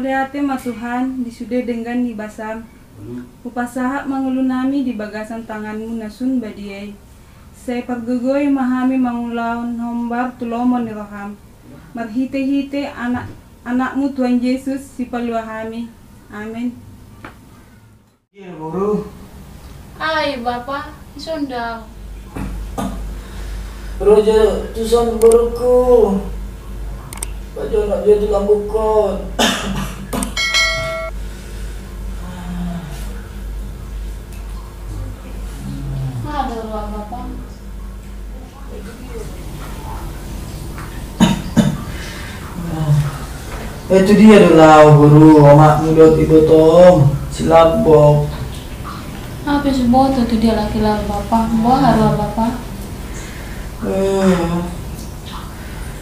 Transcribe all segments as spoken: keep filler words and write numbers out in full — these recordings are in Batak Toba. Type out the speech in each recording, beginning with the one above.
Mauliate ma Tuhan, di sude denggan ni basam. Hupasahat ma ngolunami di bagasan tanganmu na sun badia i. Sai pargogoi ma hami mangulahon hombar tu lomo ni roham. Marhite-hite anak, anakmu Tuhan Yesus, sipalua hami. Amen. Iya, Guru. Ai, Bapa, ison do au. Ro jo tuson borungku. Pajonok jo tu lambungkon. Aha do roha, Bapa? Eh, tu dia do laho, Guru, omakmu dohot ibotom, si Lambok? Au pe so huboto tu dia halak i laho, Bapa. Boha roha, Bapa? Eh,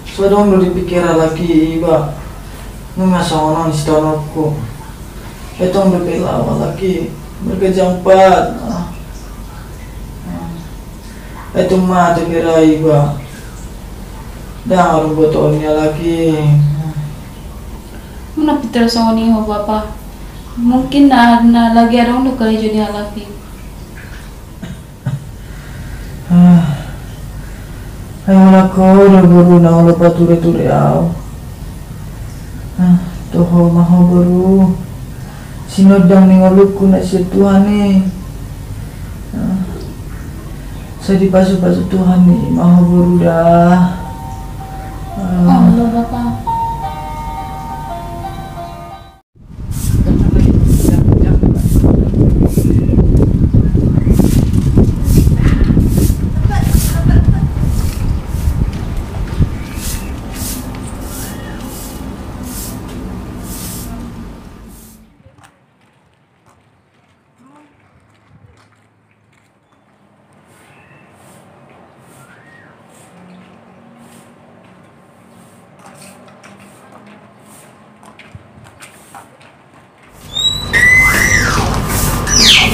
so adong do dipikir halak i iba. Nunga songon on sitaononku. Etong dope laho halak i, marga jampat. Etong mate pe ra iba. Ndang adong botoon ni halak i. Unang pintor songon i ho, Bapa. Mungkin na, na lagi adong do karejo ni halak i. Ah. Ai holan ho do, Guru, na olo pature-ture au. Ah, toho ma ho, Guru. Sinondang ni ngolungku na sian Tuhan i. Ah. Sai dipasu-pasu Tuhan i ma ho, Guru, da. Ah. Olo, Bapa.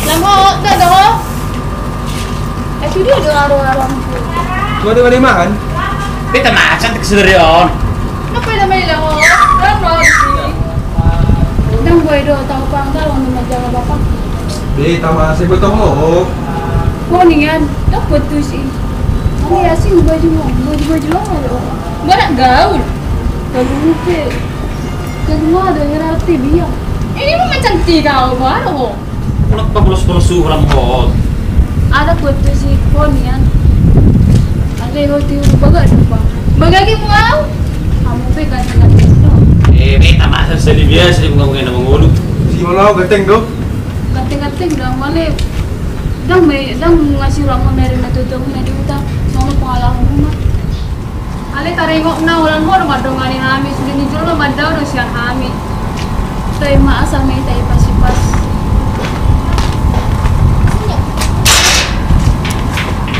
Lambok, dang, dang, ho. Eh, tu dia do aro-aro. Mari, mari, makan. Beta makan, cantik sendiri, on. Napa ila mai, Lambok? Dang, ho. Dang, boi do, tau panggal, on, macam apa, Pak? Beta masih betong, ho. Ho nian, dang putus i. Ani asing baju mo, baju-baju lama do. Barak gaul. Gaul rupe. Gaul ma do ngerti dia. Ini mau macam tiga baru. Ulat pabolos-bolos suram hot. Ada putus i ho nian. Ale ho ti baga do, Bang. Baga ki mau. Kamu pe ganti-ganti do. Eh, beta masa seni biasa di bunga-bunga nama ngolu. Si malau ganteng do. Ganteng-ganteng do, male. Dang me, dang ngasih uang ma mere na tutu na di huta. Songon pangalaman ma. Ale taringot na holan ho do mardongani hami, sude ni jolo mandao do sian hami. Toe ma asa me ta ipas-ipas.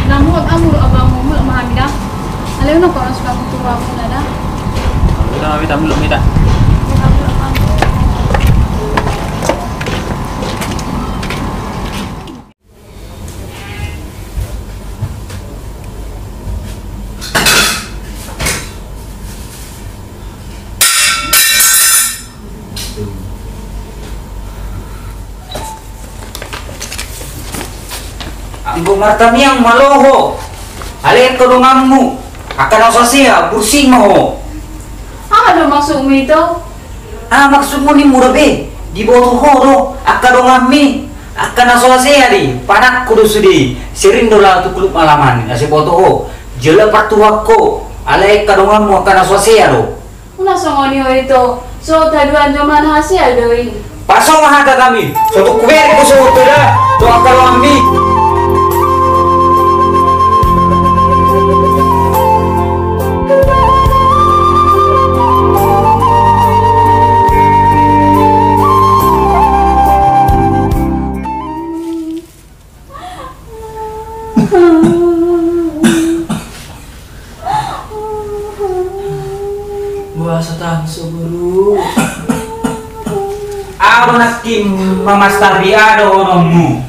Na mulak amu do abang, mulak ma hami da. Ale unang koras kamu tu ruangmu na da. Udah, mita mulak, mita. Anggo martamiang ma ho, ale angka donganmu, angka na so hasea, bursing ma ho. Aha do maksudmu ito? Ah, maksudmu ni mura be, diboto ho do angka donganmi, angka na so hasea di, panakku do sude, sering do laho tu klub malam an, asa diboto ho, jala partuhak ho, alai angka donganmu angka na so hasea do. Unang songon i ho ito, so taduan jolma na hasea do i. Pasonga hata hami, so tung hubereng ho so hotu da, tu angka donganmi. Boasa tangis ho, Guru? Au do nangkin mamastapi aha do ononmu.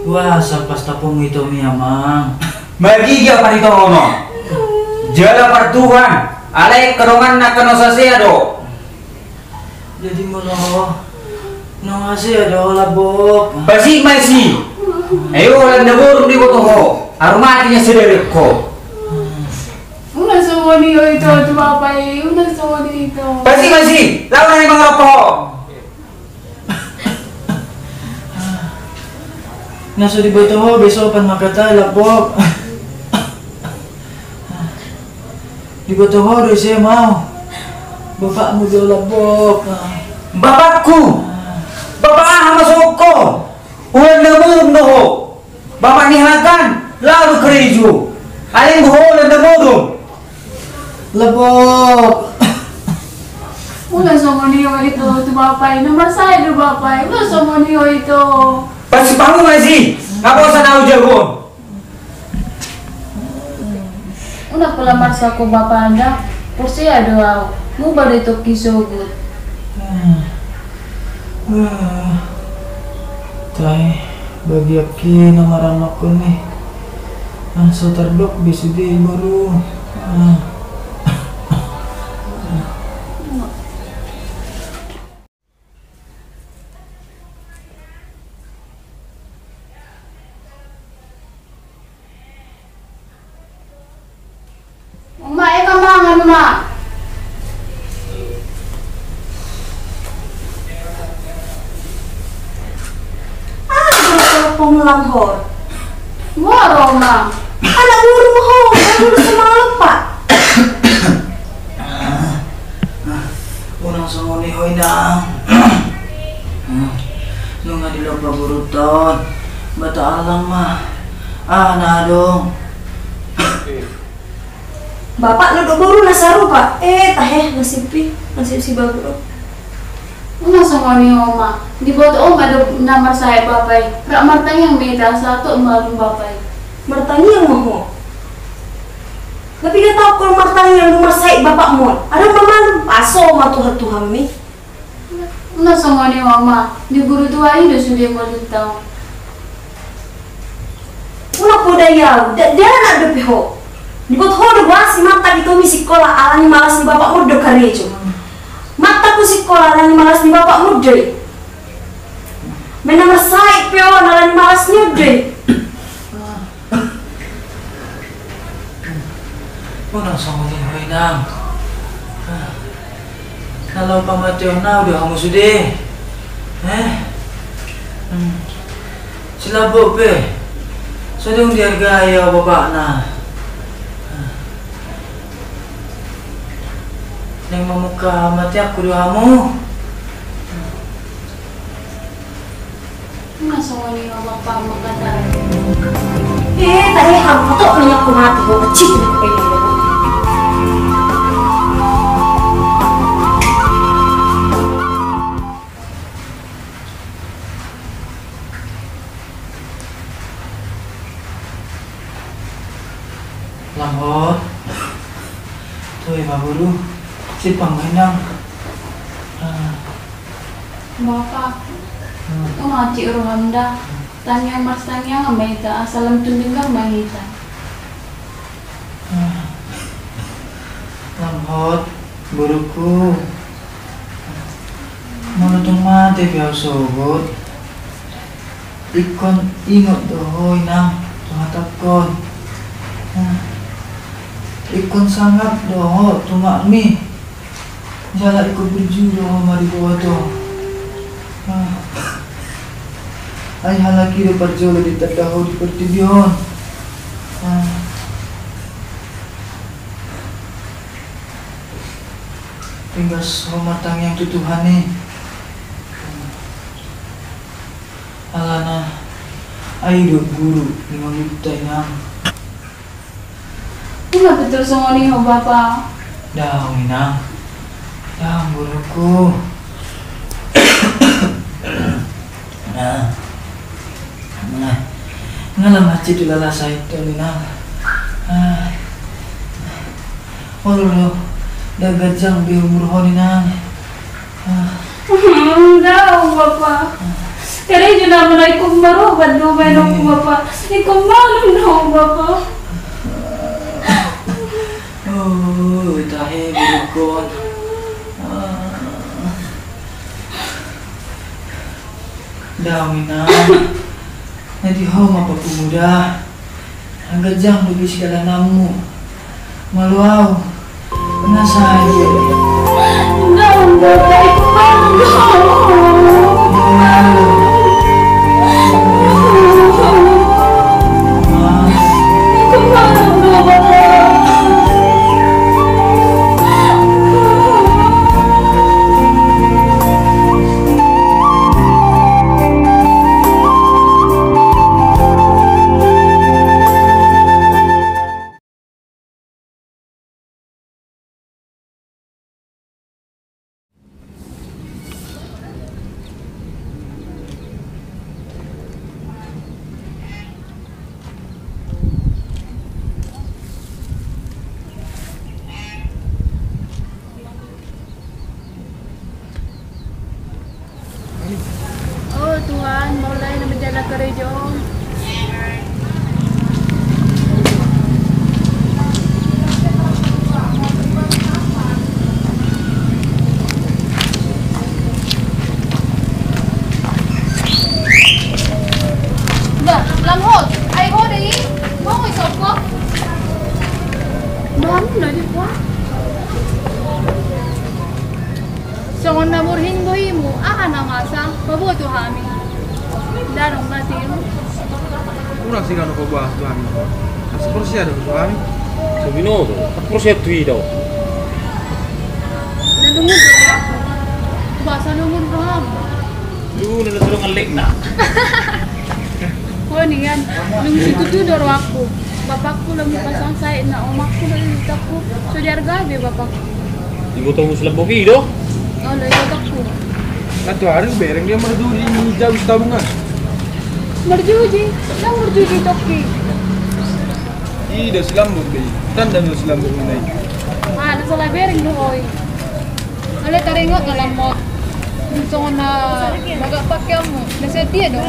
Boasa pastaponmu ito, Amang? Margigi au panitongonon. Jala partuhan, alai angka donganna angka na so hasea do. Jadi molo ho, nunga hasea do ho, Lambok? Pasik ma i si. Ayo, holan na boru diboto ho. Aru mate nian sadari ho. Unang songon i ho ito tu bapa i, unang songon i ito. Pasik ma i si. Laho na i mangarap ho. Na so diboto ho be sopan ma hata i, Lambok. Diboto ho do ise ma au. Bapakmu do, Lambok. Bapakku? Bapak aha ma songon ho? Holan na murung do ho. Bapak ni halakan laho do karejo. Alai ho holan na murung. Lambok. Unang songon i ho ito tu bapa i, na marsae do bapa i. Unang songon i ho ito. Pasik hamu ma i si. Nga bosan au jago on. Unang pola marsak ho bapa, nda porsea do au. Muba do i tongkin sogot. Tahe, bagianki na maranmakkon i. Nga so tardok be sude i boru. Uma, eka mangan, Uma. Aha do ho telepon, Lambok? Boru ma. Anak boru ma ho, boru semangat, Pak. Unang songon i ho, Inang. Nunga dilompa boruta on. Bata allang ma. Aha na adong? Bapakna do boru na sarupa. Eh, tahe, nasib i, nasib si babu on. Unang songon i ho, Uma. Diboto ho ma do na marsae bapa i. Rap martangiang ma hita asa tok malum bapa i. Martangiang ma ho? Na piga taon ho martangiang dung marsae bapakmu on? Adong ma malum, aso ma tuhan-tuhanmi. Unang songon i ho, Uma. Di guru tua i do sude ngolunta on. Unang podai au, da-, dakdanak dope ho. Diboto ho do boasa mantak ito mi sikola, alani malas ni bapakmu on do karejo. Mantak ho sikola alani malas ni bapakmu on do i. Mena marsae pe on alani malas ni on do i. Unang songon i ho, Inang. Na laho pamateon au do hamu sude. Eh? Hmm. Si Lambok pe so dung dihargai au bapakna. Naeng mamungka mateanku do hamu. Unang songon i ho bapa, mangkatai. Eh, tahe, hamu tok, nunga ku mate ho, kecil. Lambok. Toe ma boru. Simpang ma, Inang. Ah. Bapa. Hmm. Unang hansit roham, nda. Tangiang martangiang ma hita, asa lam tu denggan ma hita. Lambok, boruku. Molo tung mate pe au sogot, ingkon ingot do ho, Inang, tu hatangkon. Ingkon sangap do ho tu omakmi. Jala ingkon burju do ho mariboto. Ah. Ai halak i do parjolo ditanda ho di portibi on. Ah. Tegas ho martangiang tu Tuhan i. Alana ai do guru ni ngolunta, Inang. Unang pitur songon i ho, Bapa. Daong, Inang. Daong, boruku. Nah. Nah. Nga lam hansit tu lala sahit on, Inang. Ah. Olo do, nda ganjang be umurhon, Inang. Daong, Bapa. Karejo nama na ingkon maroban do baenonku, Bapa. Ingkon malum do, Bapa. Oh, tahe, boruku. Ah. Daong, Inang. Na di ho ma, Ompu Muda. Anggiat ganjang do be sidalananmu. Molo au, na sae. Daong, Bapa. O Tuhan, mulai na manjala karejo. Bah, Lamhot, ai ho do i? Boha i sokko? Bangun na di kuah. Songon na murhing do imu, aha na masa, paboa tu hami. Nda adong na tiur. Unang siganup paboa tu hami. Asa porsea do tu hami. So binoto, tak porsea tu i do. Na lungun do rohangku. Boasa lungun roham? Lungun na tolong alekna. Ho nian, lungun situtu do rohangku. Bapakku lomo pasahat na, omakku do itangku. So diarga be bapakku. Ibotomu si Lambok i do? Olo, ibotokku. Nantuari hubereng dia marjuji ni jabu tabungan. Marjuji? Ndang marjuji tokki. Ida si Lambok be. Tanda do si Lambok na i. Ah, na salah bereng do ho i. Alai taringot na Lamhot. Songon na bagak pakeanmu. Na sadia do?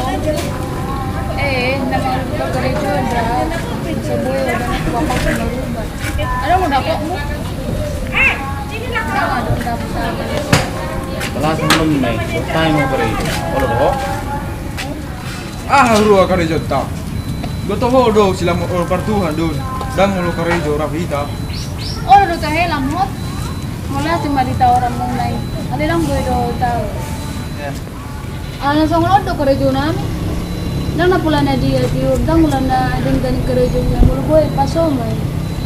Eh, na mangalupa karejo da. Saboi ada bapakku marubah. Adong do dakokmu? Ndang adong dapot. Kelas enam, Mei. Time over itu. Olo do. Aha huroha karejonta? Boto ho do si Lamhot, olo partuhan do. Ndang olo karejo rap hita. Olo do tahe Lamhot. Molo ate ma di taoran muna i. Alai ndang boi do tau. Ala na songon on do karejonami. Ndang na pola na dia tiur, ndang pola na denggan karejonami, molo boi paso ma i.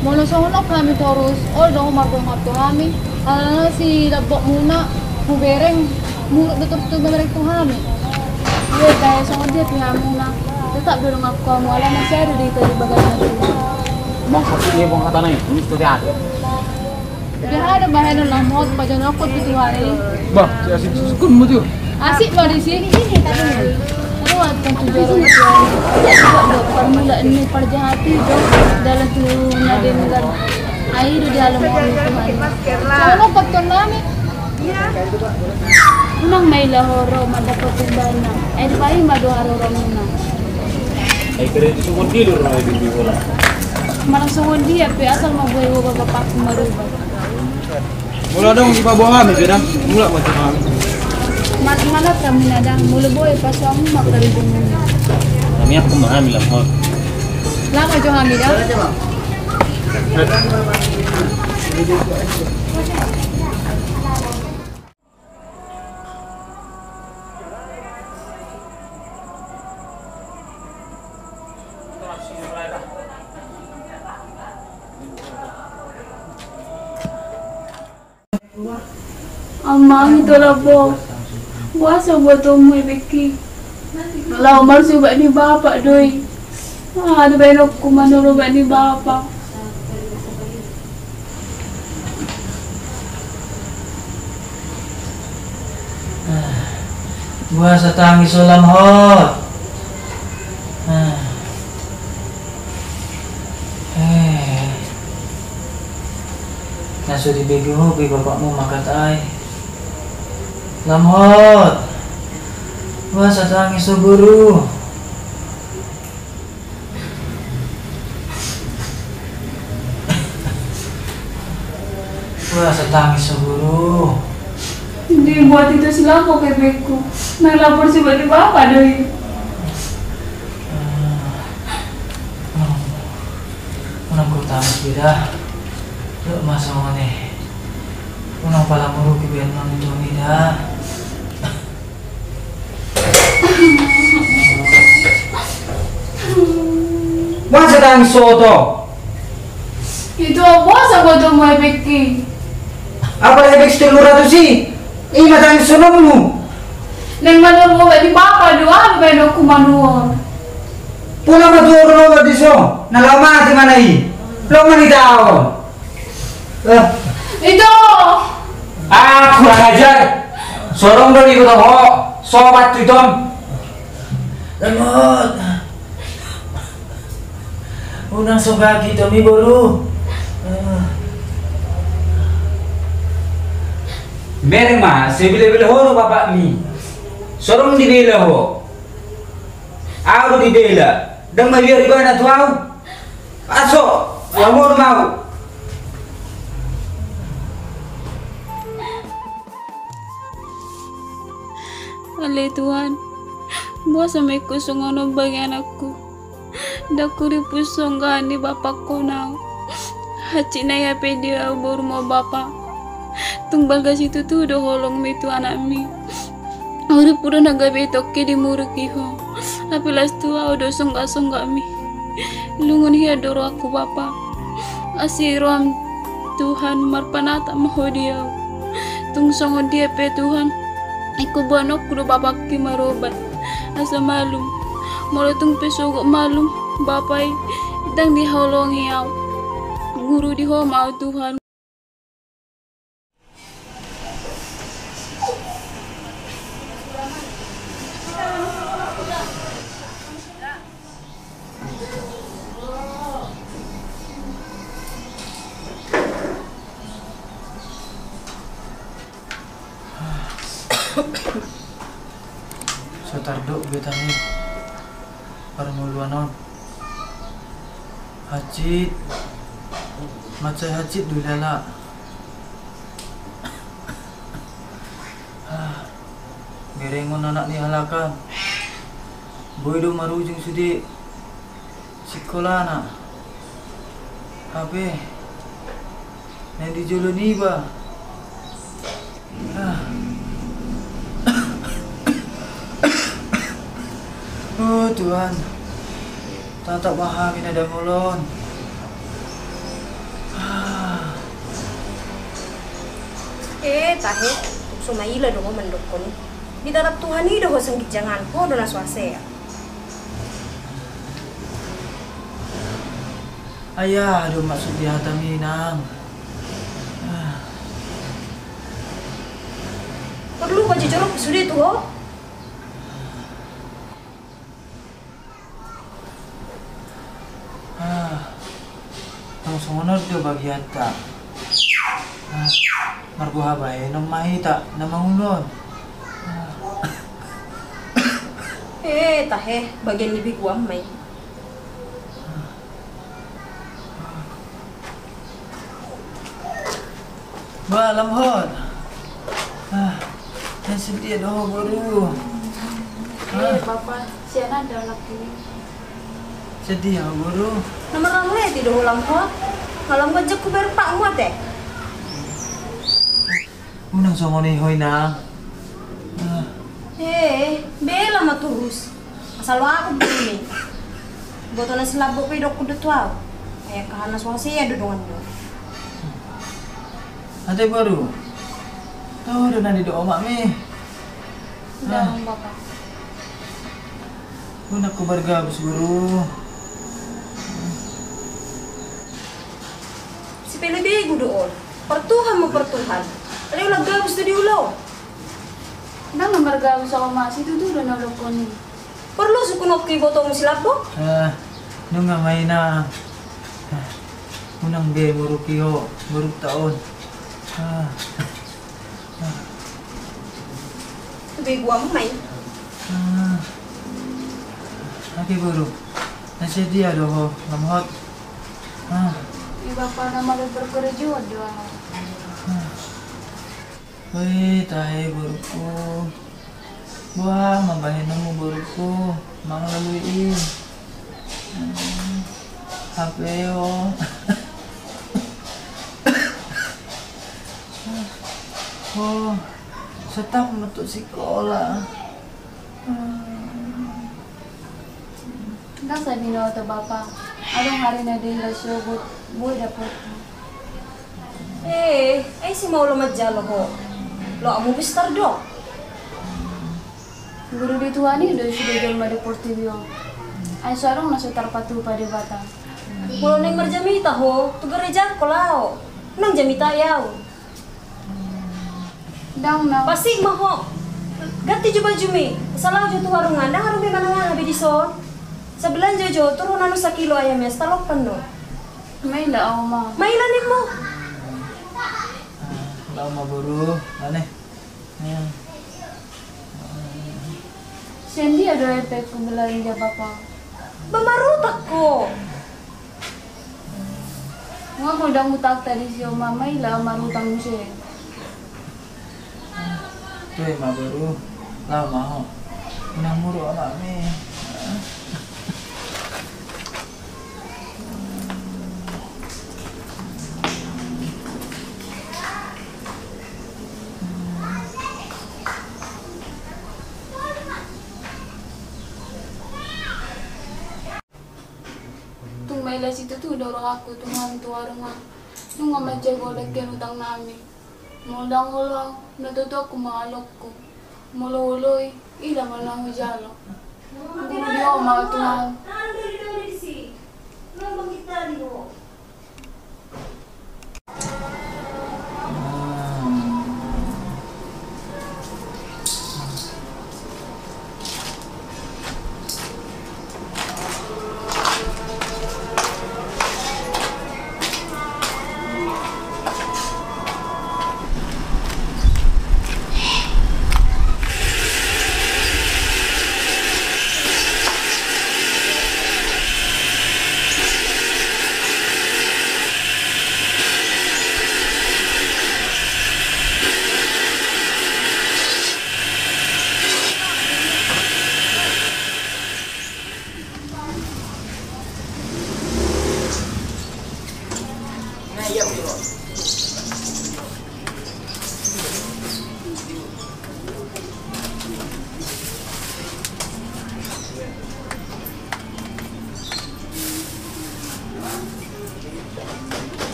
Molo songon on hami torus, olo do ho mardongan tu hami. Ala na si Lambok muna hubereng, muruk do torus tu bereng tu hami. Ia tahe songon dia pe hamuna. Tetap do donganku hamu, ala na sada do hita di bagasan na. Maksudnya bang hata na i, ini seperti apa? Dia ada bahenon Lamhot, pajonokon tu Tuhan i. Bah, si asik susukunmu tu. Asik ma disi. Ruat kan tu jorong Tuhan i. Parmula ni parjahat i do. Dalan tu na denggan. Ai do di alam on Tuhan i. Songon on patonnami. Unang ma ila ho ro mandapot umbana. Ai dipaima do haroromuna. Ai kere tu songon dia do ro ai di holan. Manang songon dia pe asal ma boi ho bapakku marubah. Molo adong dipaboa hami pe da, mulak ma tu hami. Manat hami na da, molo boi paso hamu ma karejonami. Hami angkon ma hami Lamhot. Laho jo hami da. Amang, ito labo. Boasa hubotomu i bengki? Laho marsubat ni bapak do i. Ah, dibaenonku manurbat ni bapak. Boasa tangis ho Lamhot? Eh. Na so dibege ho be bapakmu mangkatai. Lamhot. Boasa tangis ho boru? Boasa tangis ho boru? Dibuat itu si lapor ke beku. Nang lapor si bani bapa do i. Unang kutangis beda. Dok masa ngone. Unang pala muruki beda non itu mida. Masa tangis soto? Itu apa saboto mu epeki? Apa epek setel lurah tu si? Ima tangis sono mu. Neng manual mo di papa doa lu bae dokku manual. Puna ma tu oro lo di so. Na lau mati mana i? Lo mani taon. Eh. Ito. Ah, kurang ajar. Sorong do di kota ho. Sobat tu itom. Lemot. Unang sogaki tomi boru. Mereng ma, sebila-bila ho do bapakmi. Sorong dibela ho. Au do dibela. Dang mabiar ibana tu au. Aso, lamon mau. Ale Tuhan, boasa ma ingkon songon on bagi anakku? Dang hurippu songon ni bapakku nau. Hansit nai hape dia boru mo bapa. Tung balga situtu do holongmi tu anakmi. Hurippu do na gabe tongki di muruki ho. Hape las tu au do songgak-songgakmi. Lungun hea do rohangku bapa. Asi roham Tuhan marpanatap ma ho di au. Tung songon dia pe Tuhan. Ingkon boanonku do bapakki maroban. Asa malum. Molo tung pe sogot malum. Bapa i. Dang diholongi au. Guru di ho ma au Tuhan. So tardok be tani parngoluan on. Hansit. Mansai hansit do ilala. Ah, berengon anak ni halak an. Boi do marujung sude sikolana. Hape naeng di jolo niba. Ah. Oh Tuhan, tatap ma hami na dangol on. Ah. Eh, tahe, tung so maila do ho mandokkon i. Ditatap Tuhan i do ho, sangginjangan ho do na so hasea. Ai aha do maksud di hata minang? Porlu pajojoronku sude tu ho? Ah, tong songon on do bagianta. Ah, marboha bahenon ma hita na mangulon. Ah. Eh, tahe, bagian ni beguam ma i. Bah, lam hot. Ah, na sedia do ho boru. Eh, bapa, sian anda laki. Sedia ho boru. Na maraleti do ho lam hot. Malam gajak ku berpak muat eh. Unang songon i ho inang. Ah. Eh, bela ma torus. Asal aku bini. Boto na si Lambok pe didok do tu au. Ai angka hana so hasea do dongan do. Ate boru. Toho do na didok omakmi. Ndang, bapa. Unang ku margabus boru. Sipelebegu do on. Partuhan ma partuhan. Alai ulang gabus do di ulaon. Ndang na margabus au ma, situtu do na ulaonkon i. Porlu sungkunonku ibotomu si Lambok? Eh, nunga ma inang. Eh, unang be muruki ho borunta on. Ah. Ah. Beguam ma i. Ah. Ate boru. Na sedia do ho lam hot. Ah. Iba pa na malo berkerja do. Ah. Oi, tahe borungku. Boha ma bahenonmu borungku, manang lalu i. Hmm, hape ho. Ho, so tap ma tu sikola. Hmm. Ndang sai binoto bapa, adong ari na denggan sogot, boi dapot. Eh, ai si maulo manjalo ho. Lo amu bestar do. Guru di Tuhan i do sude jolma di portibi on. Ai so adong na so tarpatupa Debata. Molo naeng marjamita ho, tu gereja ho laho. Naeng jamita i au. Ndang na. Pasik ma ho. Ganti jo bajumi. Asa laho jo tu warung an, ndang adong be manang aha be dison. Asa belanja jo, tu ro nanu sakilo ayam i, asa talopan do. Maila au ma. Maila ninmu. Laho ma boru, mane. Hmm. Sian dia do epek ku belanja bapa? Ba marutang ho. Nga molo ndang utangta disi, o ma, maila marutang muse. Toe ma boru, laho ma ho. Unang muru amak mi. Tung maila situtu do rohangku Tuhan tu warung an. Nunga manjago dengke utang nami. Molo ndang olo, na tutu mangalokku. Molo olo i, ila ma na hujalo. Guru di Ho ma Tuhan.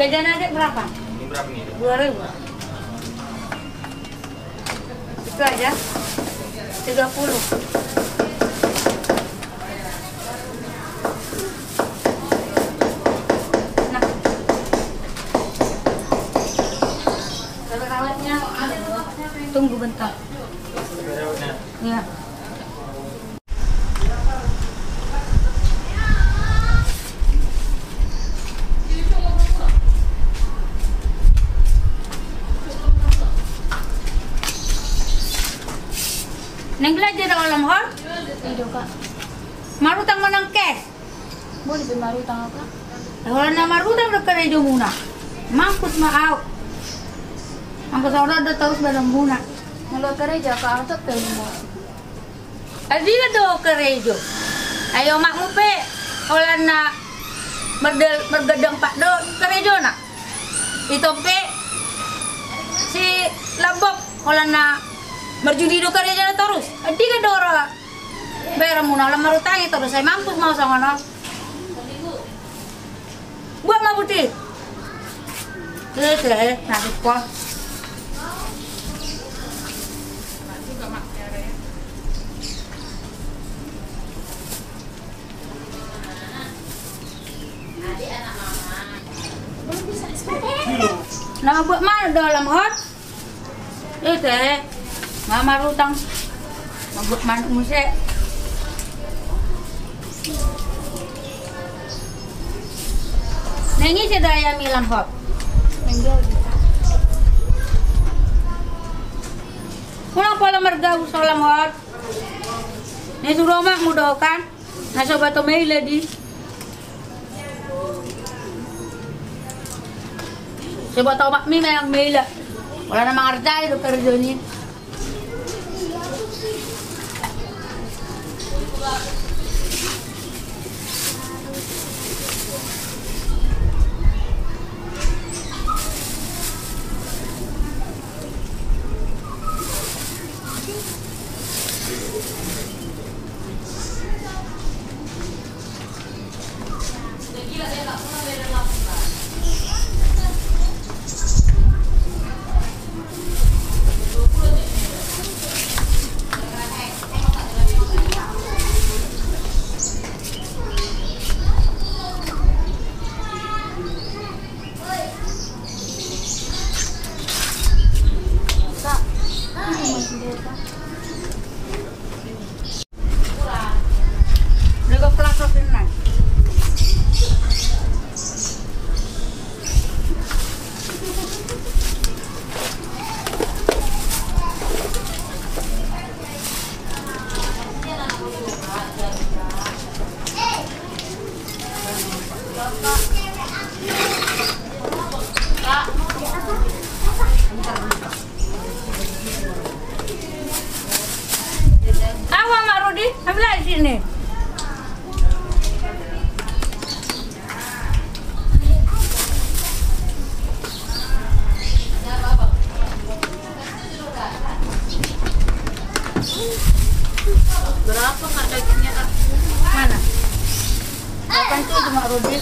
Jajan aja berapa? Ini berapa nih? Dua ribu. Itu aja. Tiga puluh. Nah. Tunggu bentar. Ya. Naeng belanja do Lam, hor? I do, Kak. Marutang manang cash? Boi be marutang, Kak. Holan na marutang do karejamuna. Mampus ma au. Anggo songon on do torus badanmuna. Molo karejo, Kak, atau pe mo. Ai dia do karejo. Ai omakmu pe holan na mardal-, margadang pat do karejona. Ito pe si Lambok holan na marjudi do karejona torus. Ai dia do ora bayaranmuna, holan marutangi torus, ai mampus ma au songon on. Buat ma buti. Ese, eh, nasib ko. Na buat ma do Lam, hot? Ite, nga marutang. Mambuat manuk muse. Naeng ise do ayam i Lam, hot? Unang pola margabus ho Lam, hot. Naeng suru omakmu do kan. Na sobat o maila di. Sebuah tomat mi memang mela. Orang na mangarjai do kerja ni. Awa, Mak Rudi, ambillah di sini. Berapa, Kak, dagingnya, Kak? Mana? Delapan tujuh, Mak Rudi.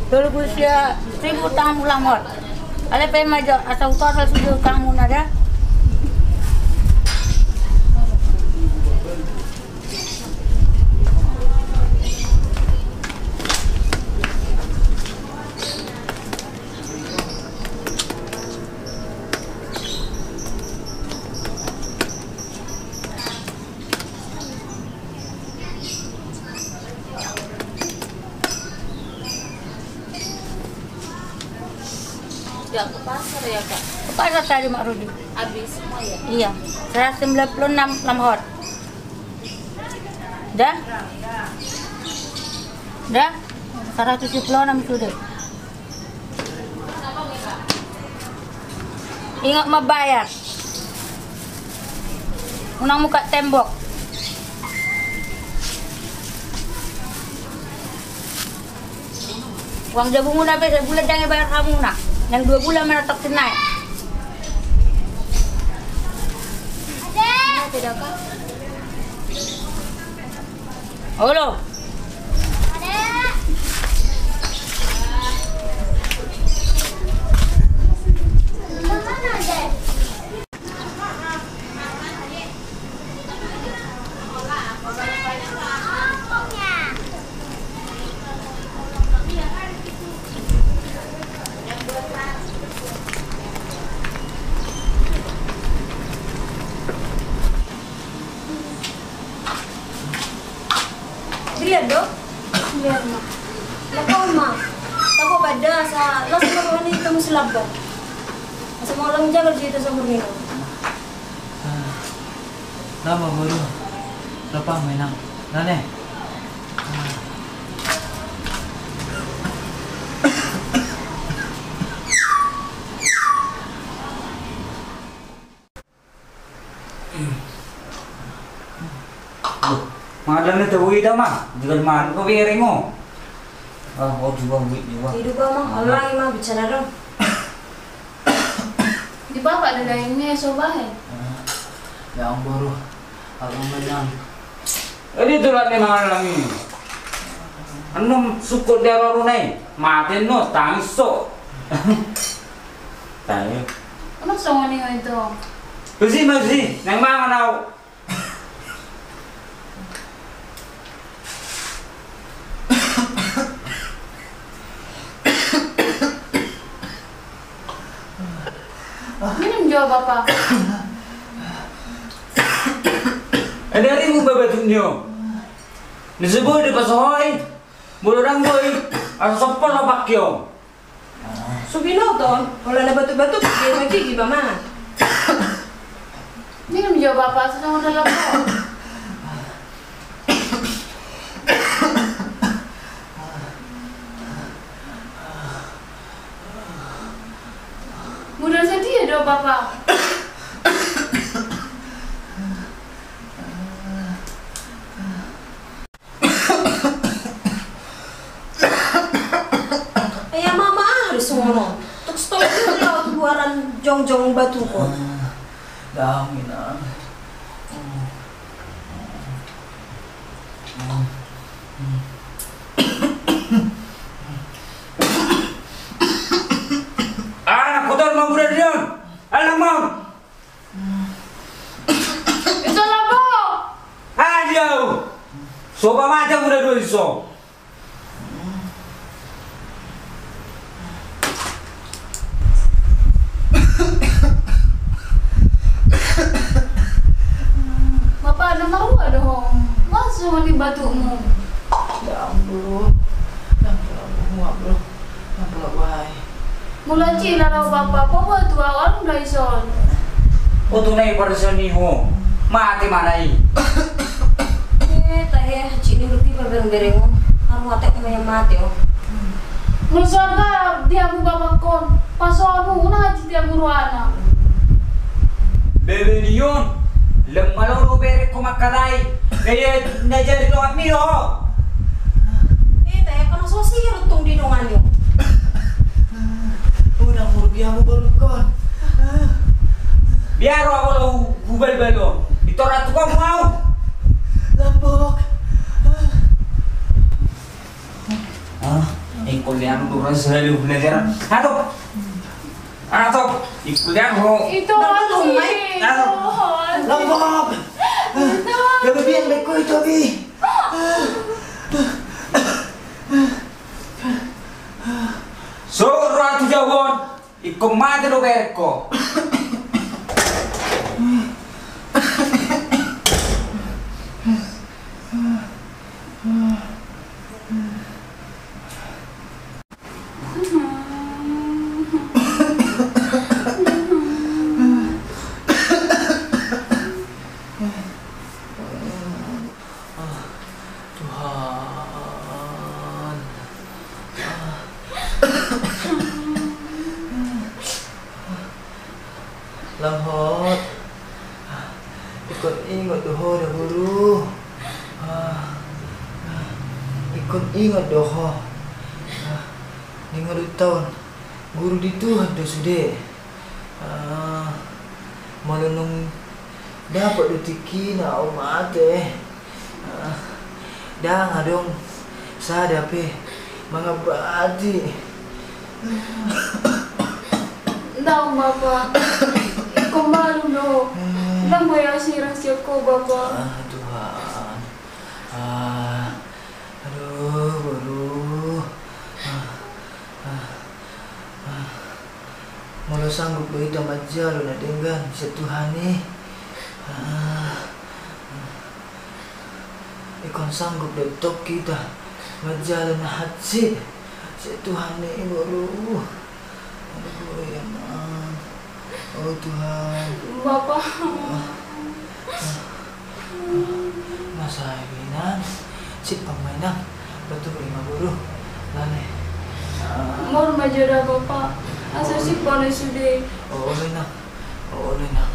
Tolu pulu sia ribu utangmu, Lamot. Alai pe ma jo, asa hutotal sude utangmuna da. Ya, ke pasar ya, Kak? Ke pasar tadi, Mak Rudi. Habis semua ya? Iya, seratus sembilan puluh enam, Lamot. Dah? Dah? Seratus tujuh puluh enam sudah. Ingat mambayar. Unang muka tembok. Uang jabumuna pe sabulan ndang dibayar hamuna. Naeng dua bulan ma na toksin nai. Olo. Berian do? Berian ma. Lakon ma. Tako bada sa las ma rohani tamu silabba. Asa mau lang jaga di situ sama Rina. Lama boru. Lapang menang. Nane. Mangadan na tahu ida ma, juga malu ko beremo. Ah, oh, juga, juga. Hidup ma, orang ma bicara dong. Di bapak ada lainnya, sobahe. Ya, boru. Aku menang. Jadi tulang ni mangalang ini. Anum sukut dia baru nai. Mate no, tangis so. Tangis. Emang songon i itu? Besi, besi. Nang mangan au. Minum jo, Bapa. Ende ringu babatuk ni on. Nisi boi dipasohoi. Molo ndang boi, asa sompol ma pangke on. So binoto, olo na batuk-batuk, dia ma gigi, Paman. Minum jo, Bapa, asa songon na lambok. Modal sadia do, Bapa? Ai ama, aha do songon on? Tuk stop dulu, laho tu luaran jongjong batukon. Dang, Inang. Anak kotor ma mura di on. Anak mau. Iso lambok. Adia. So ba mate mura do iso. Bapa, na marua do ho. Masu ni batukmu. Ya ampun. Ampun, ampun, ampun. Ampun, ampun. Molo cila ro, Bapa, paboa tu ahu, alum do ison. O tu na i parisa ni ho. Mate ma na i. Eh, tahe, cik ni rupi bereng-bereng on. Aru mate ko, mate on. Molo so arga dia mu, Bapa, kon. Paso amu, unang aji dia mu ruana. Bebe ni on. Lemma lolo bereng ko mangkatai. Gaya na jadi dongan mi do ho. Eh, tahe, kono so si runtung di dongan ni on. Unang murgi amu, borungkon. Biar ro ahu lo hubalbal on. Itor atuk amu ahu. Lambok. Ah, ingkon lean do rasa di belajar. Aduh. Aduh, ingkon lean ho. Itu. Aduh. Lambok. Gabe biang beko itu, Bi. Sogot ro ahu tu jabu on, ingkon mate do bereng ho. Tuhan. Lam Hot. Ingkon ingot do ho da, Guru. Ingkon ingot do ho. Di ngolunta on, Guru, di Tuhan do sude. Ah, molo nunga dapot do tingkina ahu mate. Ah, ndang adong sada pe mangambati. Ndang, Bapa. Ingkon malum do ho. Ndang boi ahu sirang sian ho, Bapa. Ah, Tuhan. Ah, aduh, Guru. Ah, ah, ah. Molo sanggup do hita manjalo na denggan sian Tuhan i, ah, ingkon sanggup do tong hita manjalo na hansit sian Tuhan i, Guru. Aduh, ya, Mang. Oh, Tuhan. Bapa. Ah, ah, ah. Masa i, Inang. Sip, Inang. Betul, Inang, Guru. Lale. Ah. Molo ma jo da, Bapa. Asa sip, Bapa, sude. Oh, Inang. Oh, Inang.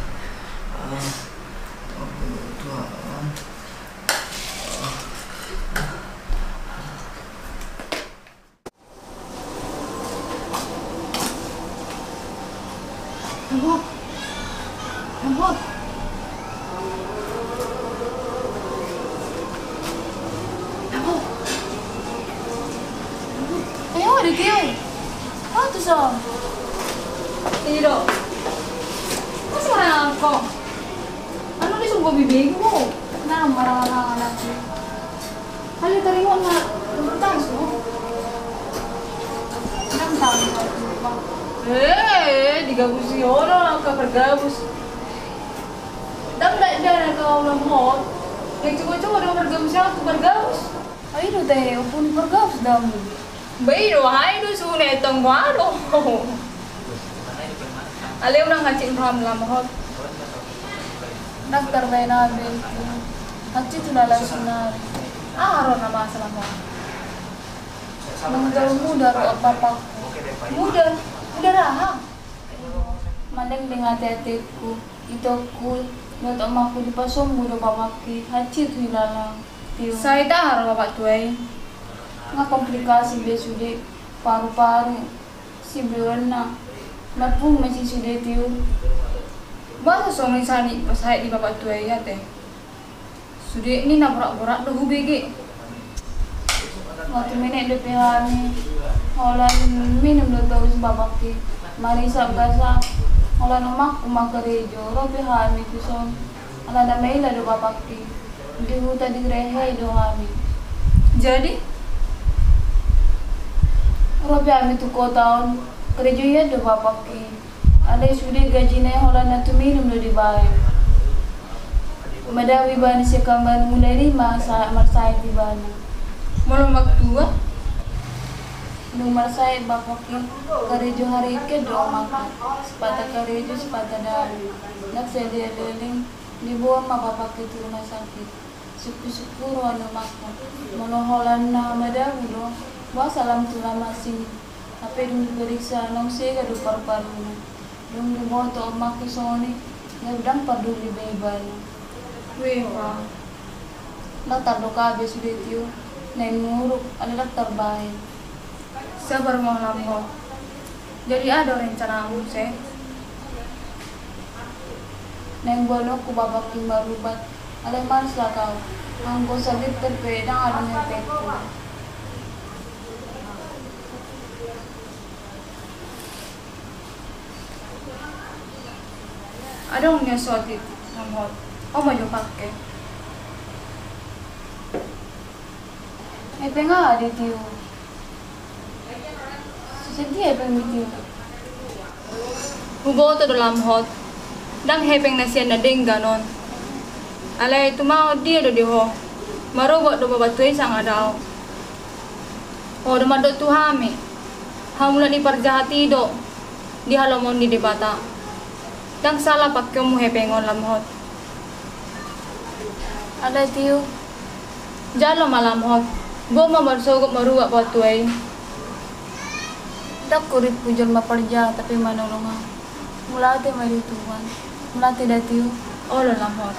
Ah. Oh, Tuhan. Ah. Lampu. Lampu. Lampu. Ayo, ada dia. Apa tu, Sam? Ini dong. Masih marah kau? Anu, dia sungguh bibi ku. Nah, marah-marah lagi. Hali taringot na, bertangsu. Nang tahu, Bang. Eh, digabusi ho do angka pargabus. Ndang dakdanak au, Lamhot. Naeng coba-coba do pargabus au tu pargabus. Ai do tahe, ompung ni pargabus do hamu. Ba i do, ai do, suhut na etong do au do. Alai unang hansit roham, Lamhot. Ndang tarbaen au be, Tiur. Hansit tu na langsung nari. Aha ro na masa, Lamhot? Manggal mudar do bapakku. Mudar? Mudar aha? Mandengdeng ate-ateku, itongku, dohot omakku dipasombu do bapakki, hansit tu ilalang, Tiur. Sai tahe ro bapak tua i? Nga komplikasi be sude, paru-paru, sibeonna, marpungu ma i sude, Tiur. Boasa songon i sani pasahat ni bapak tua i ate? Sude ni na borat-borat do hubege. Nga tumenek dope hami. Holan minum do togus bapakki. Marisap gasak. Holan omakku ma karejo. Ro pe hami tuson. Alana maila do bapakki. Di huta direhei do hami. Jadi? Ro pe hami tu kota on. Karejo hian do bapakki. Alai sude gajina i holan na tuminum do dibaen. Madabu ibana sian hambana, mulai i ma sa-, marsahit ibana. Molo martua? Dung marsahit bapakki, karejo haringkot do omakku. Sipata karejo, sipata dabu. Ndang sai leleng, diboan ma bapakki tu rumah sakit. Sungkun-sungkun roha ni omakku. Molo holan na madabu do, boasa lam tu lam asing i. Hape dung diperiksa, naung sega do paru-paruna. Dung diboto omakku songon i, gabe ndang parduli be ibana. Weh, Bang. Ndang tardok au be sude, Tiur, naeng nuruk, alai ndang tarbaen. Sabar ma ho, Lamhot. Jadi aha do rencanamu muse? Naeng boanonku bapakki marubat, alai marsak au. Anggo saliter pe ndang adong hepengku. Adong nian sotik, Lamhot. On ma jo pake. Hepeng aha do, Tiur? Sadia hepengmi, Tiur? Huboto do, Lamhot. Ndang hepeng na sian na denggan on. Alai tumaon dia do di ho? Marobot do bapak tua i sanga dao. Ho do mandok tu hami, hamu na diparjahat i do di halomoan ni Debata. Ndang sala pakeonmu hepeng on, Lamhot. Alai, Tiur. Jalo ma, Lamhot. Boan ma marsogot marubat bapak tua i. Ndang hurimpu jolma parjahat hape manolong au. Mauliate ma di Tuhan. Mauliate da, Tiur. Olo, Lamhot.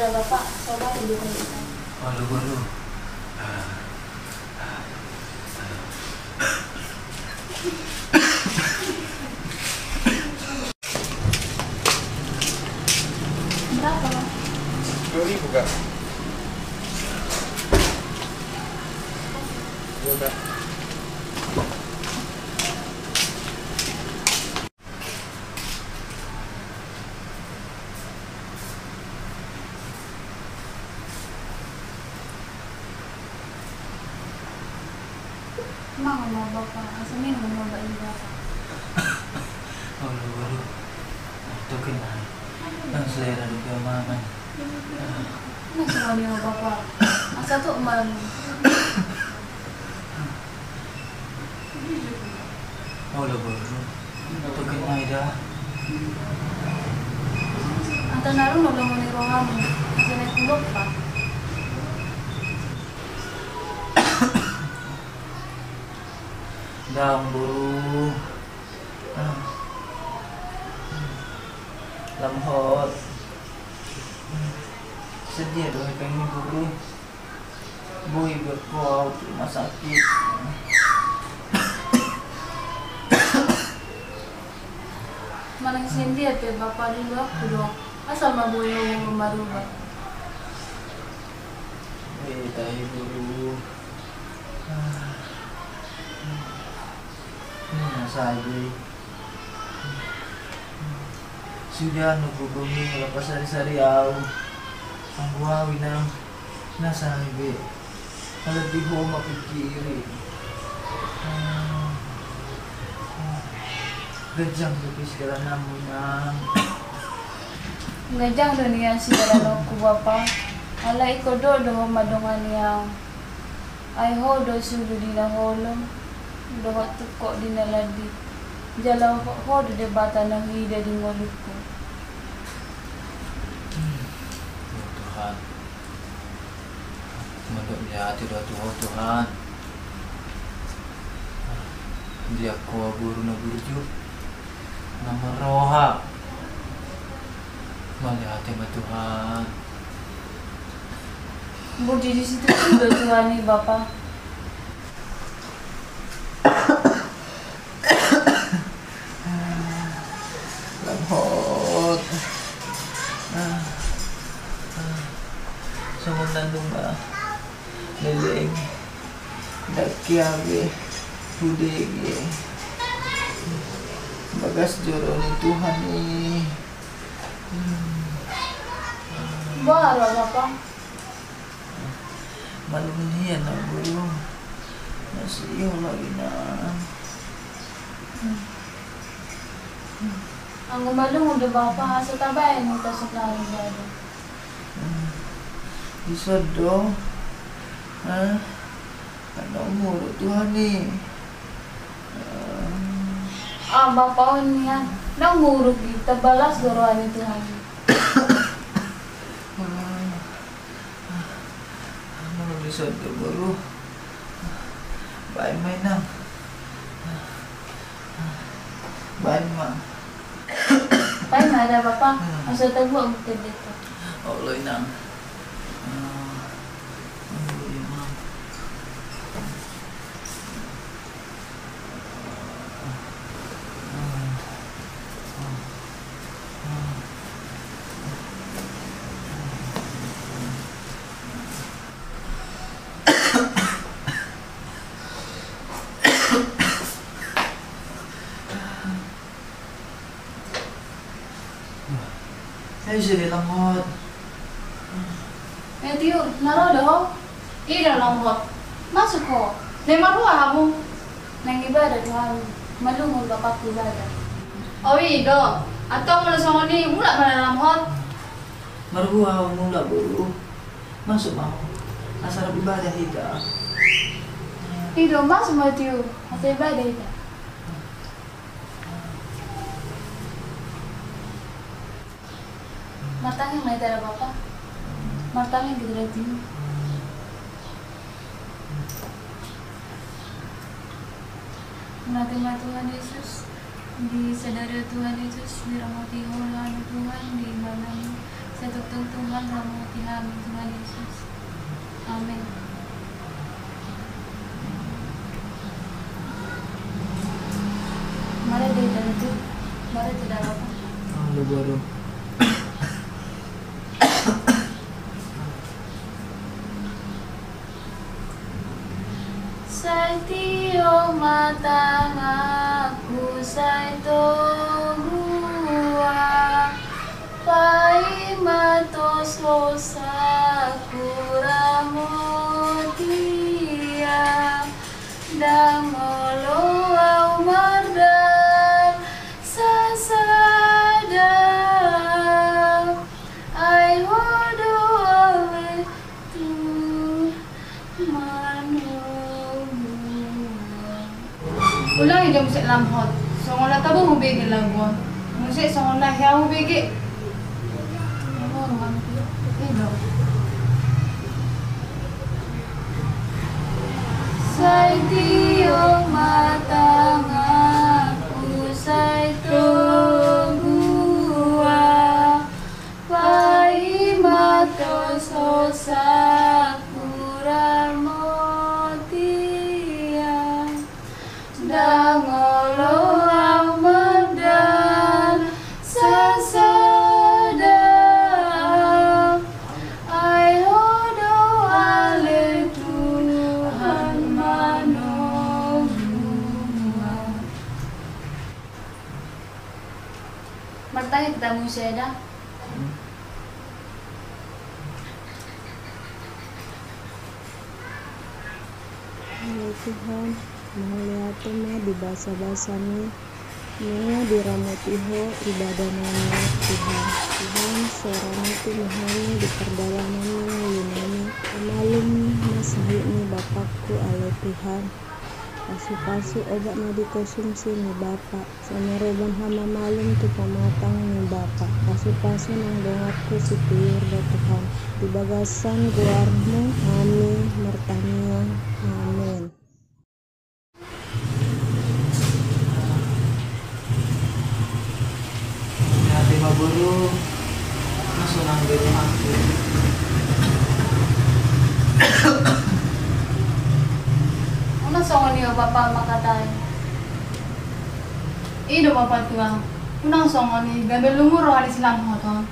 Bapak, coba dulu. Halo, halo. Berapa, Bang? Sepuluh ribu, Kak. Iya, Kak. Mangan ma, Bapa, asa minum ma obat ni Bapa. Olo, olo. Toke nai. Ndang selera dope au mangan. Nunga songon i ma, Bapa. Asa tok mangan. Olo, boru. Toke nai da. Antong na ro na lomo ni rohamu, asa naeng hulop, Pak. Ndang, boru. Ah. Lam hot. Sadia do hepeng ni guru? Boi berko au tu rumah sakit. Manang sian dia pe bapa, dulu aku do, asal ma boi ho maruba. Eh, tahe guru. Ah. Ini na saja. Sudah nunggu bumi lepas sari-sari au. Anggo au inang, na saja. Kalau di ho ma pikiri. Ah. Ah. Ganjang do pe sidalananmu, inang. Ganjang do nian sidalananku bapa. Alai ingkon dohot do ho mandongani au. Ai ho do sulu di na holom, dohot tungkot di na landi. Jala ho, ho do Debata na huida di ngolungku. Hmm. Ya Tuhan. Mandok mauliate do au tu ho Tuhan. Diak ho boru na burju, na marroha. Mauliate ma Tuhan. Burju di situtu do Tuhan i bapa. Lam hot. Ah, ah. Songon na nunga leleng, ndang hea be hubege bagas joro ni Tuhan i. Boha roha bapa? Malum nian na guru. Masih iyo lagi na. Anggo malum do bapa, asa tabaen hita sonari bada. Dison do. Hah? Kan naung muruk Tuhan i. Ah, bapa on nian. Naung muruk i, tabalas do roha ni Tuhan i. Molo dison do boru, baen ma inang. Baen ma. Baen ma da bapa. Hmm. Asa tabuak mungkin deko. Olo inang. Ah, olo inang. Ayo, sude lam hot. Eh, Tio, na ro do ho? I do lam hot. Masuk ho. Naeng marhua hamu? Naeng ibadah do hami. Malum bapakku ibadah. O, i do. Antong molo songon i, mulak ma na lam hot. Marhua ho mulak, boru? Masuk ma ho. Asa rap ibadah hita. I do, masuk ma, Tio. Asa ibadah hita. Martangiang ma hita da bapa. Martangiang hita da, Tio. Mauliate ma Tuhan Yesus. Di sadari on Tuhan Yesus, dirahmati ho hami Tuhan, di ibadah on. Sai tongtong Tuhan rahmati hami Tuhan Yesus. Amin. Mari di dalam tu, mari di dalam. Ah, lu baru. Sai tio ma tanganku sai togu au, paima tos hosaku ramoti au, ndang olo au mardasar sada. Ai ho do ale tu manomu. Ulangi do muse lam hot. Songon na tabo hubege lagu on. Muse songon na hea hubege. Sai tio ma tanganku sai togu au. Martangiang hita muse da. Ale Tuhan, mauliate ma di basabasami. Nunga diramoti Ho ibadah nami, Tuhan. Tuhan, soramu tu mehani di pardalanan ni ngolu nami. Pamalum ma sahit ni bapakku, ale Tuhan. Pasupasu obat na dikonsumsi ni bapak. Sai maroban hamamalum tu pamatang ni bapak. Pasupasu nang donganku si Tiur da Tuhan. Di bagasan goarmu hami martangiang. Amen. Hati ma boru, na sonang di rumahku. Unang songon i ho bapa mangkatai. I do ma patua. Unang songon i, gabe lungun roha ni si Lamhot on.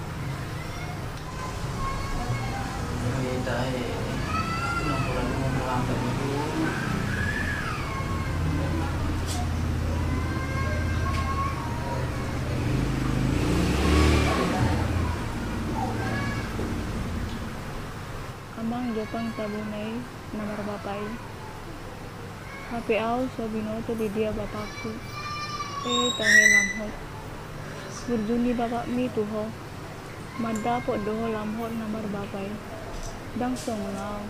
Amang jo pangtabuna i na marbapa i. Hape au so binoto di dia bapakku. E tahe Lamhot. Burju ni bapakmi tu ho. Mandapot do ho Lamhot na marbapa i. Ndang songon au.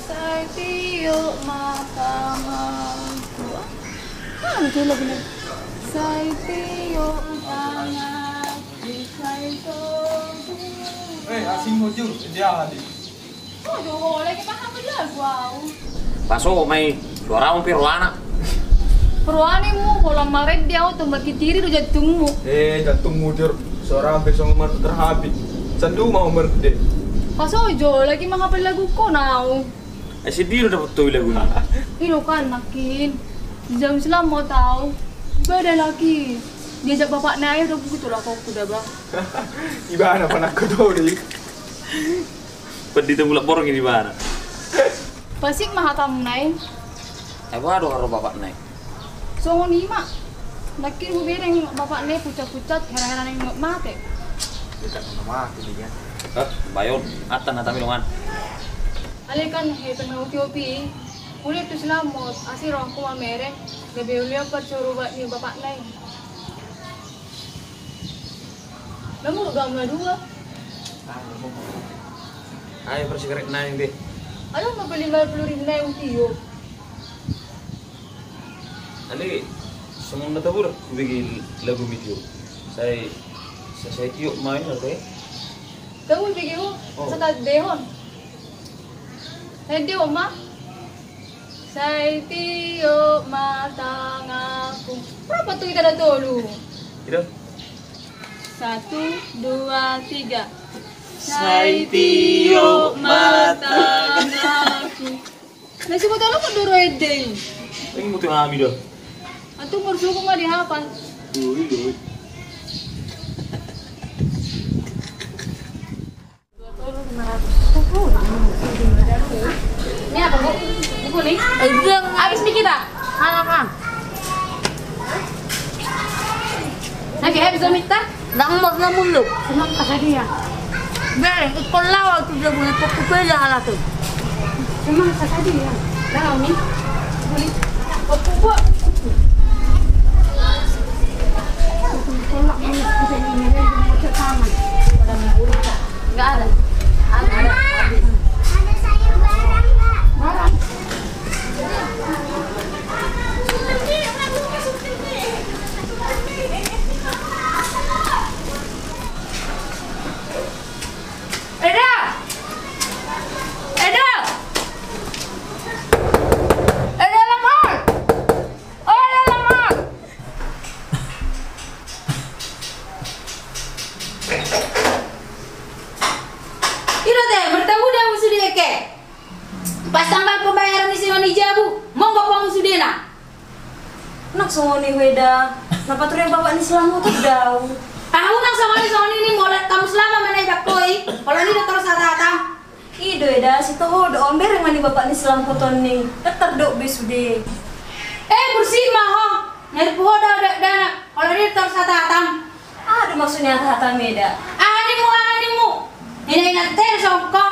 Sai tiop ma tanganku. Ah, lucu laguna. Sai tiop tanganku, sai togu. Eh, asing mo, Jur. Dia, Adi. Aduh, lagi paham belagu au. Paso ma i, suaramu pe roana. Roana i mu, holan marende au, tombak itiri do jantungmu. Eh, jantungmu, Jur. Suaramu pe songon marputar H P. Sandu ma ho marende. Paso jo, lagi manghapal lagu ko nau. Eh, sendiri do dapot topi lagu ni. I do kan, makin. Di jam silam mau tau. Iba ada lagi. Diajak bapakna aja udah begitu lah kau kuda, Bang. Ibana panakku tau deh. Pandita Mulak Borngin ibana. Pasik ma hatam nai. Eh, boha do haro bapakna i? Songon i ma. Nangkin hubege bapakna i pucat-pucat, hera-hera na mate. Dekat na mate dia. Hah, bayon, atan hatami dongan. Ale kan, he, pernah uti opi. Mulai tu selamat, asir aku mamere, gabe ulia percoro bak ni bapakna i. Nomor dua puluh dua. Ayo, persigaret naeng deh. Aduh, mau beli lima puluh ribu naeng, Tio. Ale, songon na tabo do hubege lagu mi, Tio. Sai, sai, sai tiop ma i, oke? Tabo hubege ho, oh. Sata dehon. Sai dehon ma. Sai tiop ma tanganku. Berapa tu kita ada tolu? Tidak. Satu, dua, tiga. Sai tiop ma tanganku. Na si botol apa doro ede? Ini mutu hami dah. Antu umur suku ma dihapal. Dulu, dulu. Ini apa, Bu? Buku nih? Eh, bilang. Habis nih kita. Anak, ah. Lagi habis, Om Ita? Ndang mos na muluk. Senang tak dia. Bere, ikon lawa tu dia punya toko beda alat tu. Senang tak dia. Dah, Om. Boleh. Apa buat? Tolak ini, ini, ini, ini, ini, ini. Nggak ada. Ada, ada. Ada sayur barang, Kak. Barang. Eda! Eda! Eda, lamar! Oi, lamar! Iro te, bertemu dia musuh di eke. Pas tanggal pembayaran isi mani jabu, monggo pamusuh di Nang songon i ho eda, na paturian bapak ni si Lamhot do au. Aha unang songon i, songon i nimmu, olo hamu selama mana i bangkoi, olo ni do torus hatahatam. I do eda, sitahu do on, bereng ma ni bapak ni si Lamhot on i, ndang tardok be sude. Eh, bursik ma ho, na ripu ho do dakdanak, olo ni do torus hatahatam. Aha do maksud ni hatahatam eda? Aha nimmu, aha nimmu? Ina-ina te songko.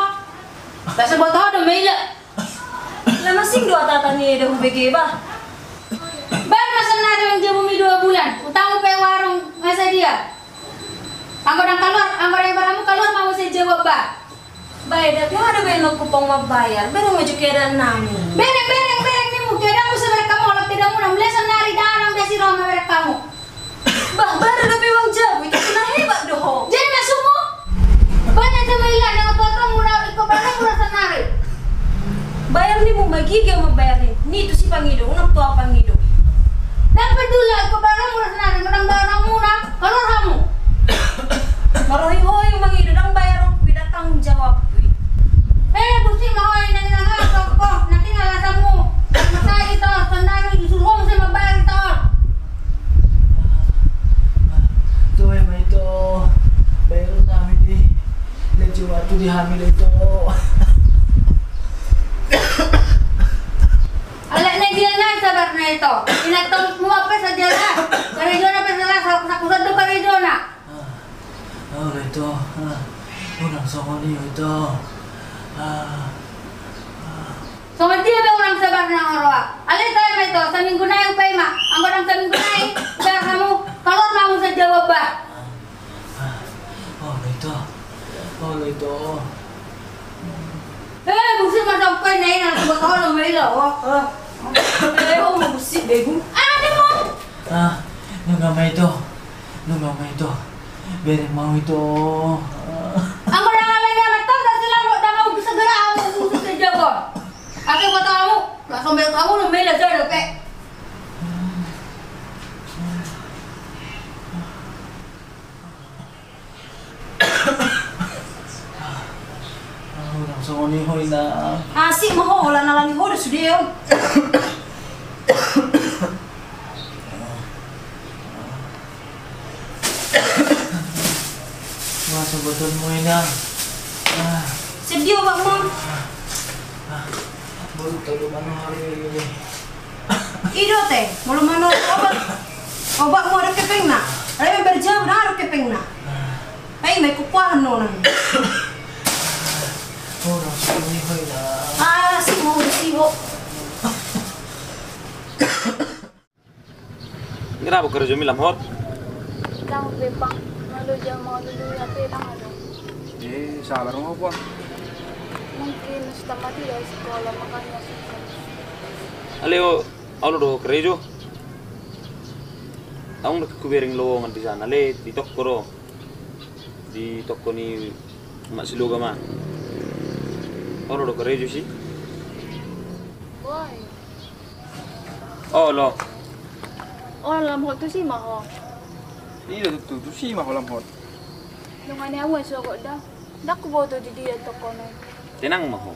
Basa boto ho do maila. Lama sing do hata-hata ni eda hubege bah. Baen ma sannari uang jabumi dua bulan, utangmu pe warung nga sadia. Anggo ndang kaluar, anggo ndang ibaen hamu kaluar ma muse jabumi bah. Bah eda, pe aha do baenonku pong mambayar, bereng ma jo keadaan nami. Bereng, bereng, bereng nimmu, keadaanmu so bereng hamu, olo keadaanmuna, mulai sannari ndang adong be asi roha mambereng hamu. Bah, baru dope uang jabu, itu kena hebat do ho. Jadi masukmu? Banyak sama ilan yang tua-tua murah, iko barang murah sannari. Bayar ni mu magiga mambayar ni, ni tu si pangido, unang tua pangido. Dapat dulu, iko barang murah sannari, menang barang murah, kalau kamu. Marohi-hoi mangido, ndang bayar, tidak tanggung jawab. Eh, busi ma ho, nang nang apa kok, nanti ngalasanmu. Masa itu, sandal disuruh saya mambayar itu. Toe ma ito, bayaron nami di, lejo waktu di hamil ito. Alek na dia na sabar na ito. Ina tong mua pe saja lah. Karejona pe salah, sa-, sakusan do karejona. Ah, olo ito, ah, unang songon i ho ito. Ah, ah. Songon dia be unang sabar na oroa. Alai tae ma ito, saminggu nai upai ma. Anggo ndang saminggu nai, upai hamu, kaluar ma muse jabumi bah. Ah, ah. Olo ito, olo ito. Eh, busi masa upai nai na, buat olo maila, oh, oh. Eh, oh, mau busi begu. Ah, dia mau. Ah, nunga ma ito, nunga ma ito, bereng ma ho ito. Anggo ndang alai ni anak tau, ndang silang, ndang au bisa gerak, au bisa jago. Ake buat au, langsung bel kamu, lu mela jado pe. Ah, unang songon i ho ina. Asik ma ho, holan alani ho do sude on. Wah, sobotonmu ina. Ah. Sedia obatmu. Ah, ah. Baru tahu mana hari ini. I do te, molo manang obat. Obatmu adong hepengna. Alai mambaen jabu ndang adong hepengna. Ai, mai kukuahan nona. Oh, langsung ini, hoi, dah. Ah, si mau si ho. Ngira apa kerja milam hot? Ndang pe, Bang. Malu jam mau dulu, tapi ndang adong. Eh, sabar, mau apa? Mungkin sudah mati dari sekolah, makanya susah. Aleo, au olo do karejo. Au do hubereng lowongan di sana, alai di toko do. Di toko ni Mak Siloga ma. Au olo do karejo si. Woi. Olo. Olo, lam hot, tusi ma ho. Iya, tutu, tusi ma ho lam hot. Dongani au, ai sogot da. Ndang huboto di dia tokona i. Tenang ma ho.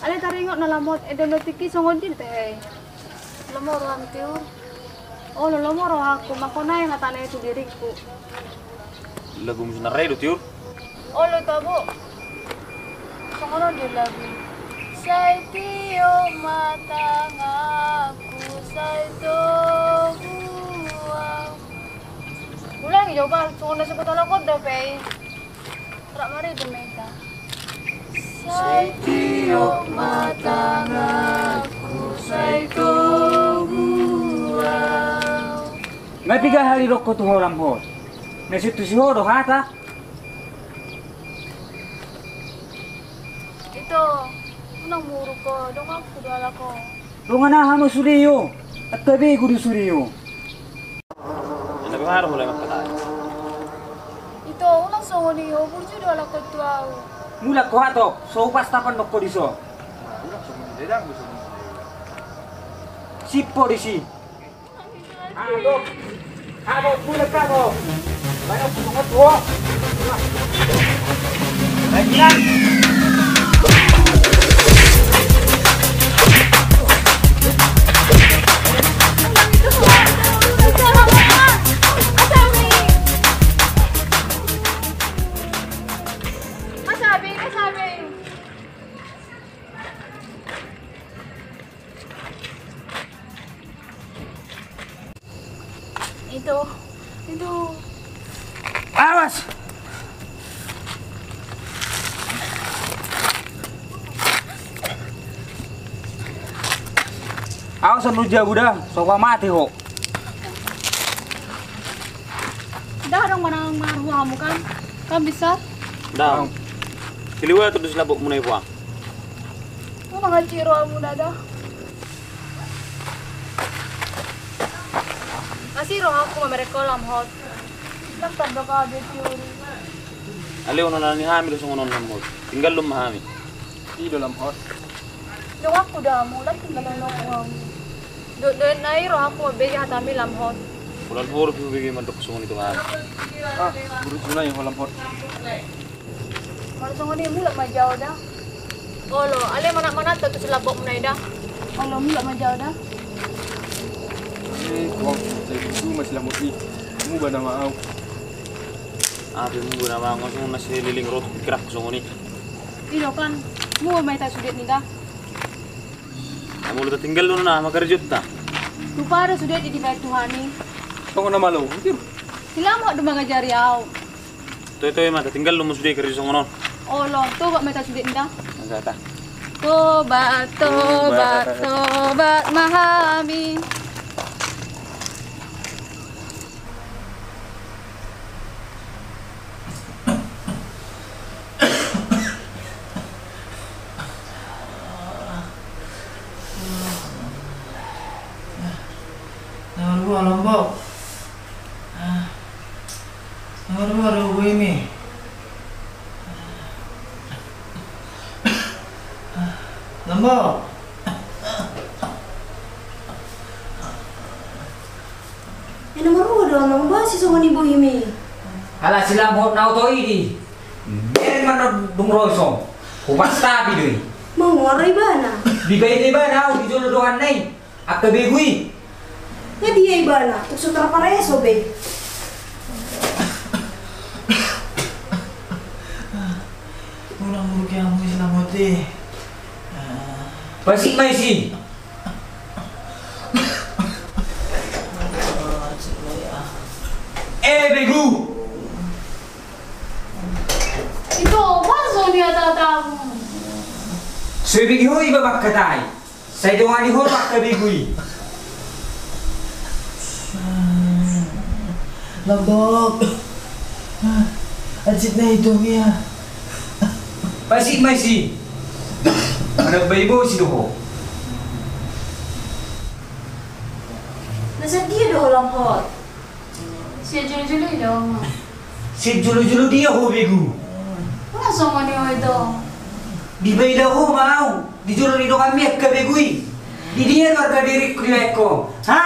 Alai taringot na lam hot, eda na tingki songon dia do tahe. Lomo roham, Tiur. Olo, lomo rohangku, mangkonai hatana i tu diringku. Lagu musik na rai do, Tiur. Olo, tabo. Songon on dia lagu i. Sai tiop ma tanganku, sai togu au. Ulangi jo, Bang, songon na sebut halak on dope i. Rap ma ridin ma hita. Sai tiop ma tanganku, sai togu au. Nga piga hali dok ho tu ho lam hot. Na sintusi ho do hata. Ito, unang muruk ho, donganku do halak on. Dongan aha ma sude i ho? Angka begu do sude i ho. Ina, bagaimana mulai mangkatai? Ito, unang songon i ho, burju do halak on tu au. Mulak ho, hatop, so hupasahat pandok ho dison. Unang songon i, dang, songon i. Sip ho disi. Aduh. Aduh, mulak ho. Banyak banget ho. Baiklah. Ito, ito. Awas! Awas, anu jago da, so mate ho. Ndang adong manang marhua hamu kan? Kan bisa? Ndang. Siliwa tu dus labok muna i puang. Mangaji rohamuna da. Asi rohangku mamereng ho Lamhot. Ndang tanda gabe teori. Ale unang alani hami do songon on Lamhot. Tinggal lum hami. I do Lamhot. Donganku da hamu, ndang tinggal lum hami. Dohot na i rohangku mambege hatami Lamhot. Bulan huruf mambege mandok songon i tu hami. Ah, burju na i ho Lamhot. Molo songon i mulak ma jau da. Olo, ale manat-manat tu si labok muna i da. Olo, mulak ma jau da. Eh, kau, saya itu masih lama ni. Muba nama au. Ape muba nama au, songon na seliling rot pikiranku songon i. I do kan, muba ma hita sude ni da. Molo tatinggal do na mangkarejo ta. Tupa do sude di dibaen Tuhan i. Songon na malo. Si Lamhot do mangajari au. Toe-toe ma, tatinggal do muse sude karejo songon on. Olo, tobat ma hita sude ni da. Angka ta. Tobat, tobat, tobat ma hami. Nomor dua, Lombok. Nomor dua, Lombok ini. Lombok. Ena marua do amang, boha si songon i bohimi? Ala si Lamhot na oto i di. Bereng ma dung ro i so. Hupastapi do i. Mangoro ibana. Dibaen ibana au di jolo donganna i. Angka begu i. Nga dia ibana, tuk so tarpareso be. Unang muruk i hamu si Lamhot i. Pasik ma isi. Eh, begu! Ito, boha songon i hata-hatamu? So ibege ho iba mangkatai. Sai dongani ho mangka begu i. Lombok. Ansit na ito ia. Pasik ma isi. Manang baibosi do ho. Na sadia do ho Lamhot? Sian jolo-jolo i do ho ma. Sian jolo-jolo dia ho begu? Nga songon i ho ito. Dibaen ho ma au di jolo ni donganmi angka begu i. Di dia do arga diriku dibaen ho? Ha?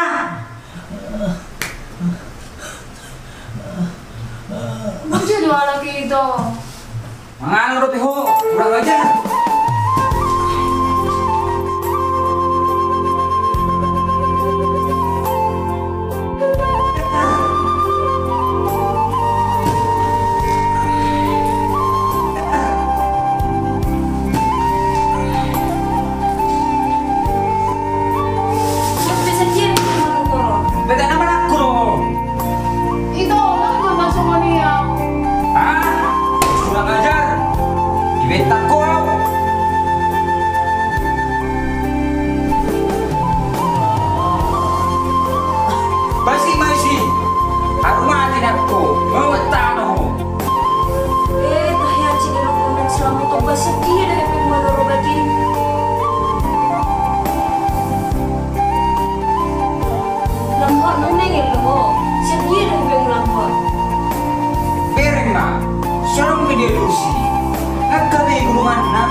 Burju do halak i ito. Mangalang dope ho, kurang ajar. Beta nama nakku do. Ito, unang jolo masuk mania. Ah, kurang ajar. Dibentak ho au. Pasik ma isi. Haru mate nakku. Mauat tano ho. Eh, tahe ansi di rokok dan selama toba sedia dari pengumuman roba di. Lamhot, nang nengel do ho. Sian dia do hupeng Lamhot? Bereng ma, so adong be dia dosi. Angka begu donganna.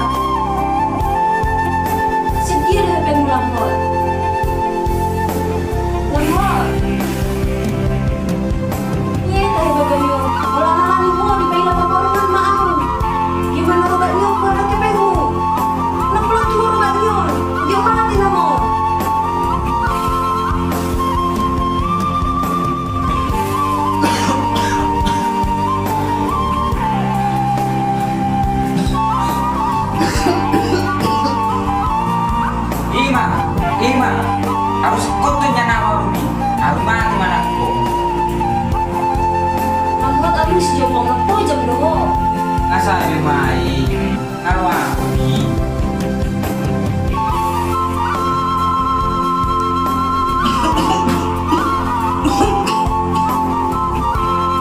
Sian dia do hupeng Lamhot? Lamhot. Ia tahe baga ni on. Molo na alani ho dipaila paporungan ma au. Dia ma na roba ni on, porda kepehu. Nang molo tu roba ni on, dia mate nama on. Ima, ima, harus kau tu nyana mau ni, harus mati manakku. Sijomong na pojam do ho. Nga sabi ma i, nga ro ahu i.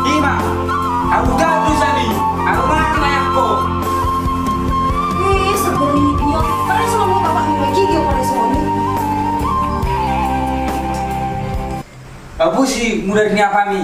Ima, ahu gabe sabi, ahu manang na yangko. Eh, sabar ni, ni, pareso ma bapakmi, gigi pareso ma. Abu si mudar ni apami.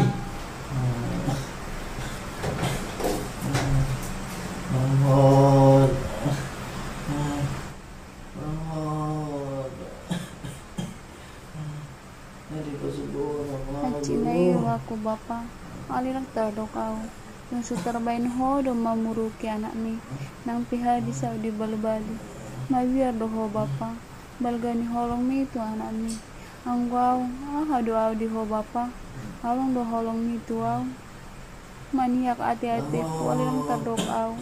Hansit nai rohangku bapa, alai ndang tardok ahu. Dung so tarbaen ho do mamuruki anakmi, nang pe hea disaut dibalbali. Mabiar do ho bapa, balga ni holongmi tu anakmi. Anggo ahu, aha do ahu di ho bapa? Holong do holongmi tu ahu. Maniak ateatengku, alai ndang tardok ahu.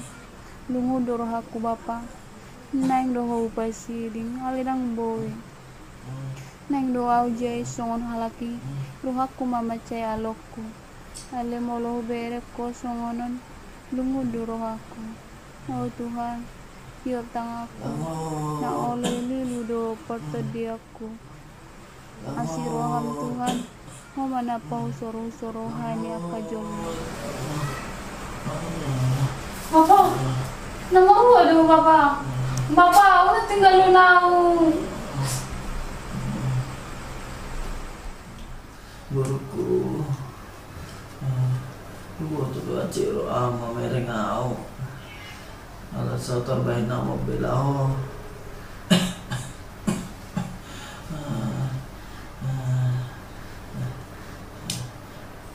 Lungun do rohangku bapa. Naeng do ho hupasiding, alai ndang boi. Naeng do ahu jai songon halak i, rohangku ma mansai alongku. Alai molo hubereng ho songon on, lungun do rohangku. O Tuhan, ihot tanganku, na olo i lilu do partondianku. Asi roham Tuhan, ho ma na pahusorhusor roha ni angka jolma. Bapa, na marua do bapa. Bapa, unang tinggalhon ahu. Boruku, eh, iboto do hansit roham mamereng ahu. Ala so tarbaen ahu mambela ho.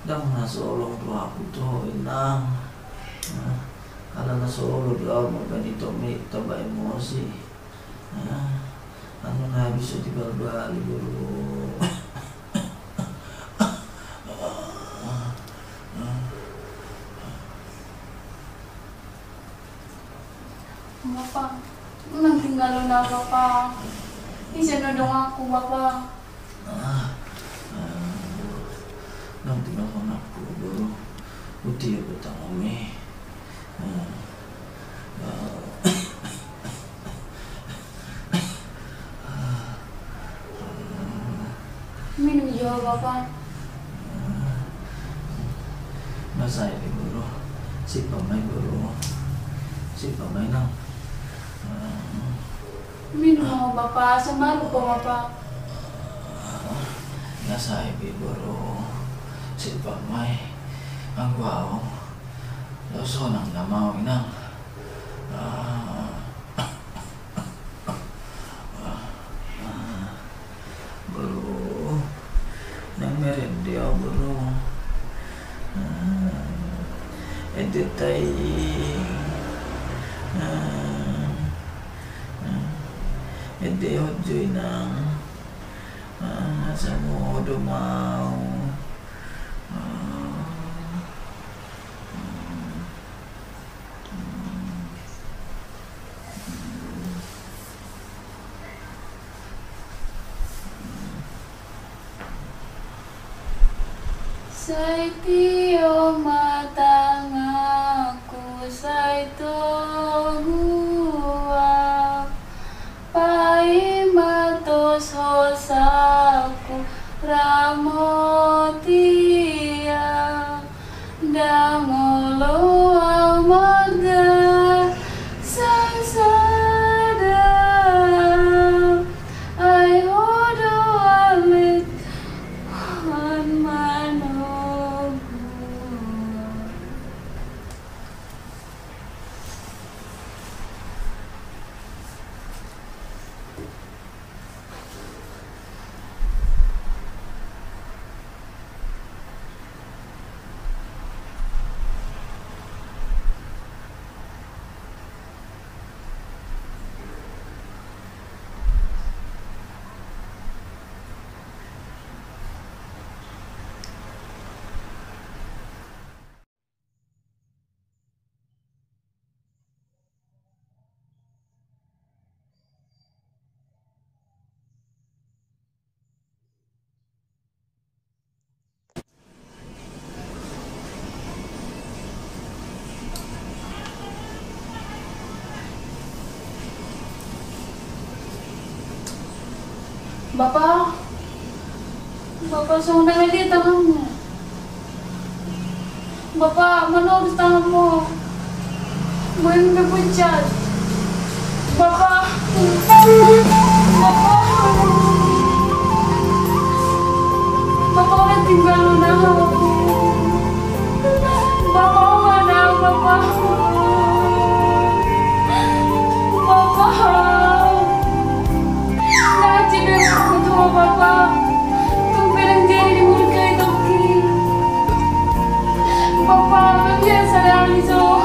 Ndang na so holong rohangku tu ho inang. Ala na so olo do ahu mambaen itomi, tamba emosi. Anu na bisa dibalbali boru. Bapa, unang tinggalhon ahu bapa. Ise na donganku bapa? Ndang tinggalhon ahu boru. Uti ahu tanganmi. Minum jo bapa. Nga sai be boru. Simpan ma i boru. Simpan ma i nang. Minum ma ho bapa, asa maruk ho bapa. Nga sai be boru. Simpan ma i. Anggo ahu, laos sonang nama ahu inang. Boru, ndang merende ahu boru. Ende tai. Ende hot jo inang. Asa modom ahu. Sai tio ma tanganku, sai togu ahu, paima tos hosaku, ramoti ahu. Ndang olo ahu marga sasada, ai ho do ale Tuhan manogu. Bapa, Bapa, songon na gali tanganmu. Bapa, manorus tanganmu. Boha be pucat. Bapa, Bapa, Bapa, tinggal na. Bapa, Bapa, Bapa. Nah, jadi aku tua, Bapa. Tung pedang jadi di mulut kali toki. Bapa, biasa dari so.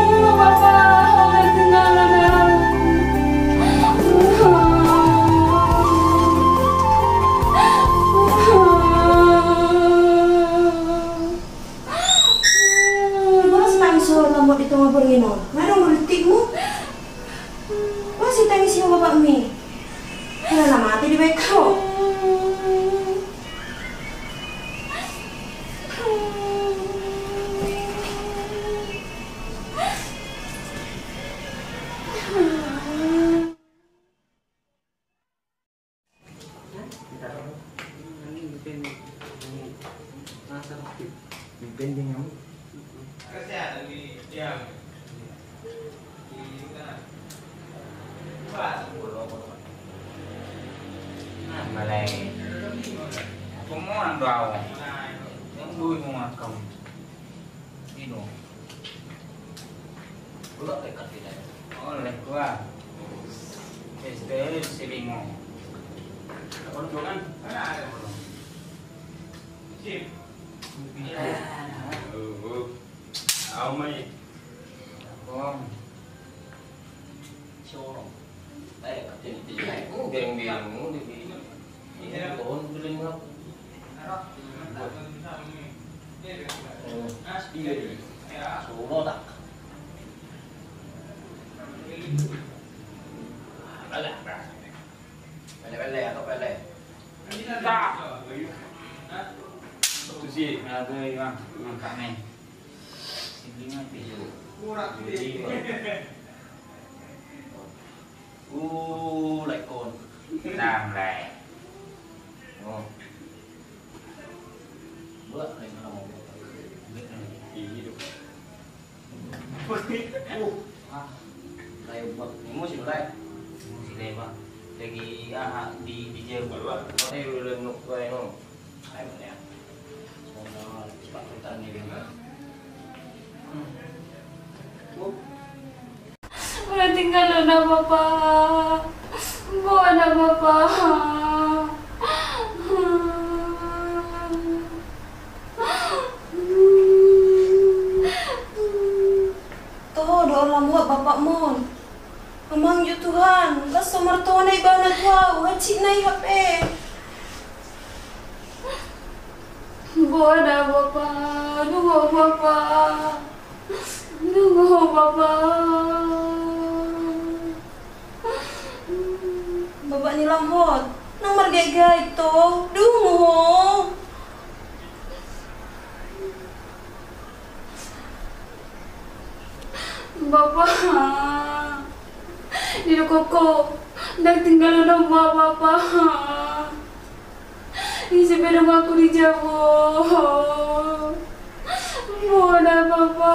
Bapa, tinggal na. Boha so tangis ho lamot di tonga borngin on? Nga adong do rintikmu? Boha so ditangisi ho bapakmi? Hela na mate dibaen ho. Oleh gua. S T L selingo. Apa lu kan? Sip. Au mai. Bong. Sorong. Baik, jadi tidak. Bilang-bilang dulu di. Iya, pohon bilang aku. Iya, iya. Solo tak. Pele, pele, atau pele. Itu sih, ada yang makan nih. Sini mah tisu. Jadi, Uh, laikon. Nang lai. Oh. Buat laikon mau. Ini dong. Uh. Ah. Lai buat. Ini musim lai. Musim lai, Bang. Lagi, ah, di, di jam dua. Eh, udah nuk, gue, nuk. Tinggal na bapa. Boha na bapa. Toho do lamot bapakmon. Amang jo Tuhan, las so martohona ibana tu ahu, hansit na i hape. Boha na bapa, nunga ho bapa, nunga ho bapa. Bapak ni lamot, nang margait-gait to, dungo ho. Bapa, didok ho, ndang tinggal ho na mua bapa. Ise pe donganku di jabu. Boha na bapa.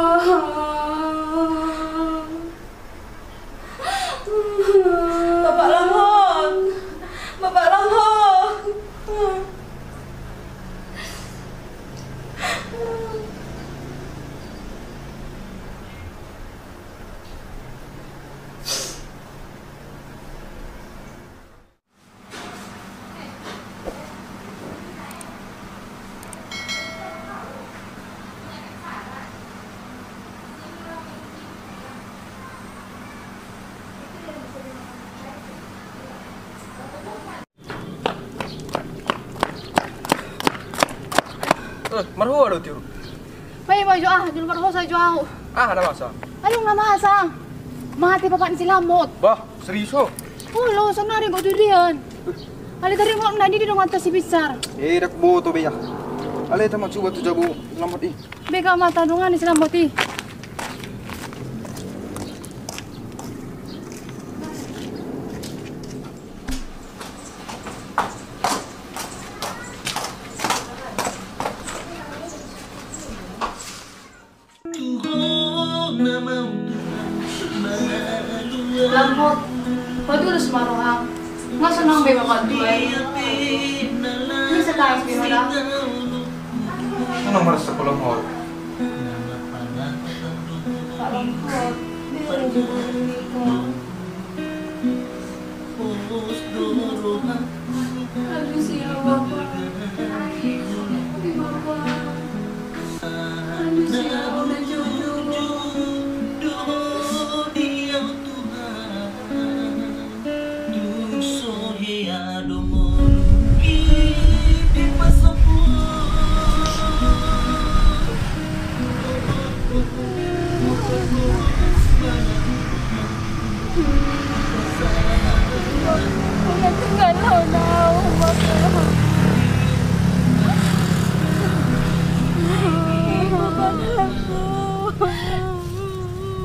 Bapak lamot. Bapak lamot. Eh, marhua do tiur. Bae, bae jo ah, jolo marhosa jo ahu. Ah, na masa. Adong na masa. Mate bapak ni si Lamot. Bah, serius ho? Olo, sonari nunga tu dian. Alai taringot na di donganta si Binsar. Eh, ndang huboto be ah. Alai ta ma coba tu jabu Lamot i. Bega ma ta dongani si Lamot i. Lampot, paturus ma roham. Nga sonang be bapak tua i. Bisa tangis be ma da. Unang marasa pola hot. Pak Lampot, be. Aduh, sial, Bapak. Bapak. Aduh, sial, udah jauh-jauh.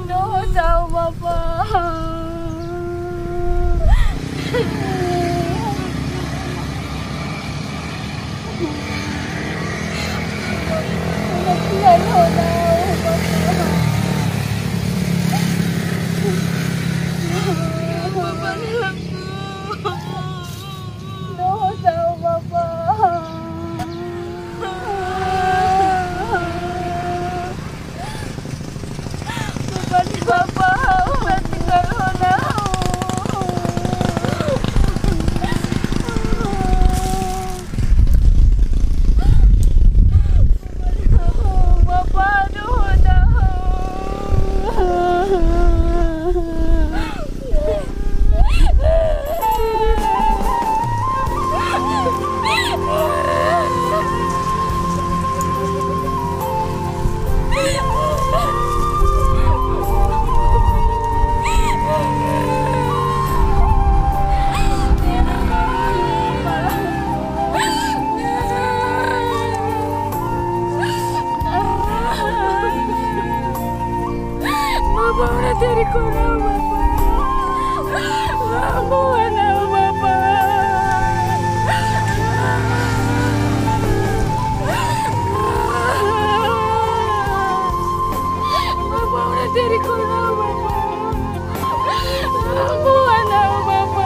Dosa, Bapa. Dosa, Bapa. Bapa, Bapa, Bapa, tinggal hona. Bapa, dohot ahu. Bapa, unang jadi kona, Bapa. Bapa, unang, Bapa. Bapa, unang jadi kona, Bapa. Bapa, unang, Bapa.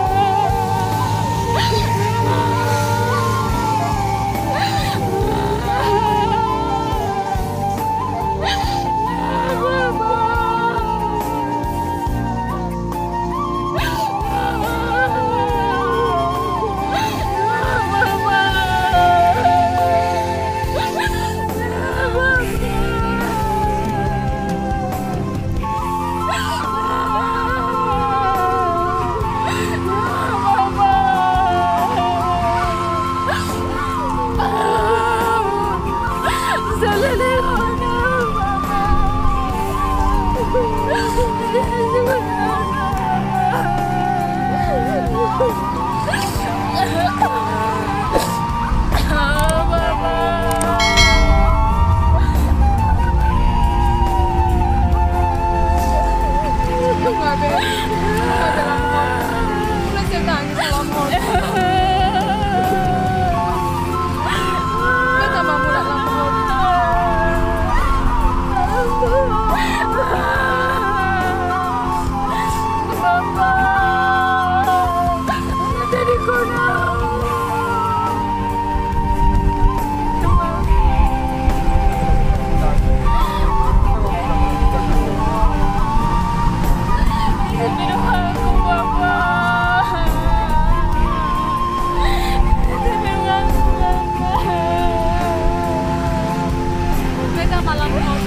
Beta malam kau,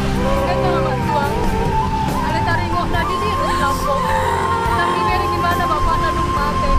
beta malam tua. Ada taringot na di dia di Lampot. Tapi dari di mana bapakna dung mate.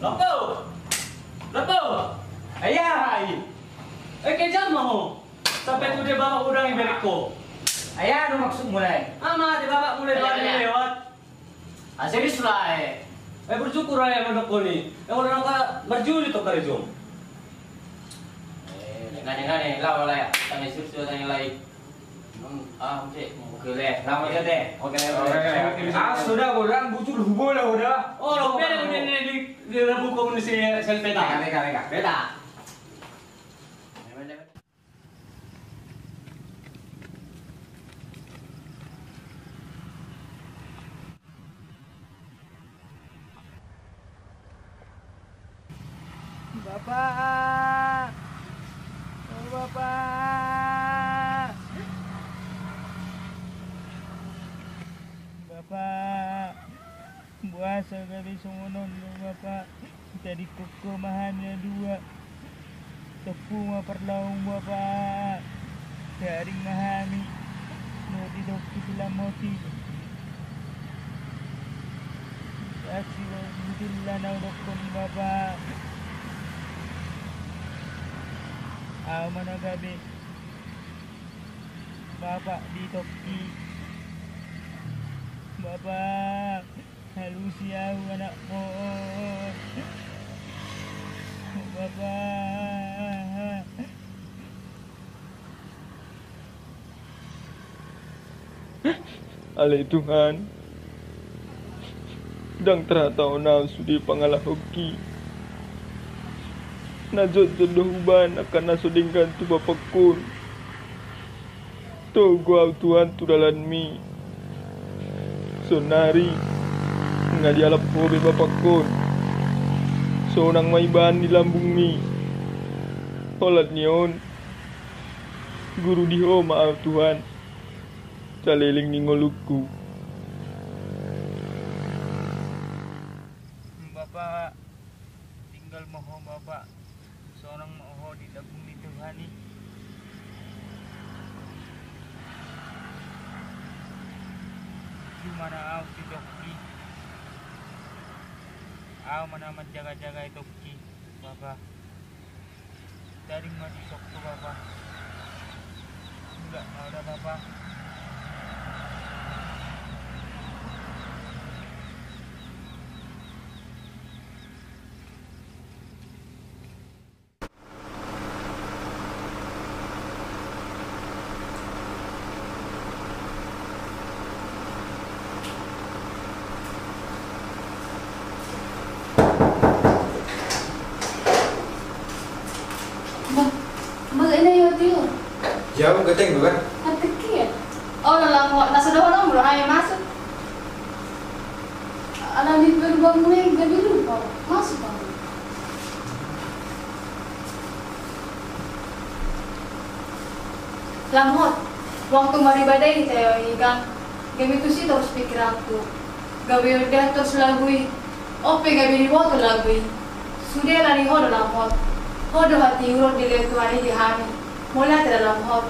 Lompo! Lompo! Ai aha i? Eh, kejam ma ho. Sampe tu dia bapak udah iberek ho. Ai aha do maksudmu lae? Ama, dia bapak mulai balik lewat. Ah, serius lae. Eh, bersyukur lae, mandok ho ni. Eh, kalau naka berjuli to kerja. Eh, ngane-ngane, lawa lae. Tanya serius, tanya lae. Ah, oke. Oke, le. Selamat ya, Teh. Oke, le. Ah, sudah, bolang, bucul, hubola, udah. Oh, lo beda udah nih di, di buku komunis sel peta. Peta, peta, peta. Peta. Bapak, oh, Bapak. Bapak, boasa gabe songon on do, Bapak? Tadingkon ho ma hami na dua. Tompu ma parlahutmu, Bapak. Daring ma hami. Dohot didok si Lamot i. Asi, butillah na hudokkon i, Bapak. Ahu ma na gabe bapak di tongki. Bapak, alusi ahu anakhon. Bapak. Ale Tuhan, ndang tarhatahon ahu sude pangalahonki. Na jotjot do hubaen angka na so denggan tu bapakkon. Togu ahu Tuhan tu dalanmi. Saonari, nunga dialap ho be bapakkon. Sonang ma ibaen di lambungmi. Holan ni on, guru di ho ma ahu Tuhan, saleleng ni ngolungku. Bapak, tinggal ma ho, Bapak. Sonang ma ho di lambung ni Tuhan i. Tuju ma na ahu tu tongki. Ahu ma na manjagajagai tongki, Bapak. Daring ma dison ho, Bapak. Nggak mau dah, Bapak. Bah, bah, ini ya, Tio. Jauh, geteng, bukan? Atik ya. Oh, lalang, na sudah orang belum, ayo masuk. Ala di gerbang ni gabe lupa. Masuk, Bang. Lamot, waktu maribada i tayo i kan, gabe tusi torus pikiranku. Gabe on diatur si lagu i. On pe gabe diboto lagu i. Sude ala ni ho do, Lamot. Ho do hatiuron dilehon Tuhan i di hami. Mauliate da, Lamot.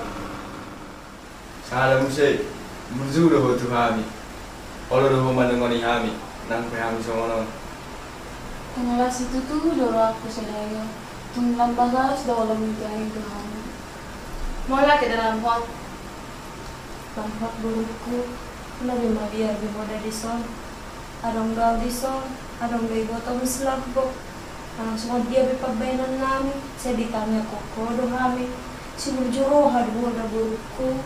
Sada muse, burju do ho tu hami. Olo do ho mandongani hami, nang pe hami songon on. Tung las situtu do rohangku sadari on. Tung lam bagas do holong ni Tuhan i tu hami. Mauliate da, Lamot. Lamot borungku, lobi mabiar be ho da dison. Adong do ahu dison, adong do ibotom si Lambok. Manang songon dia be pambaenan nami, sai ditangiangkon ho do hami. Siburju roha do ho da borungku.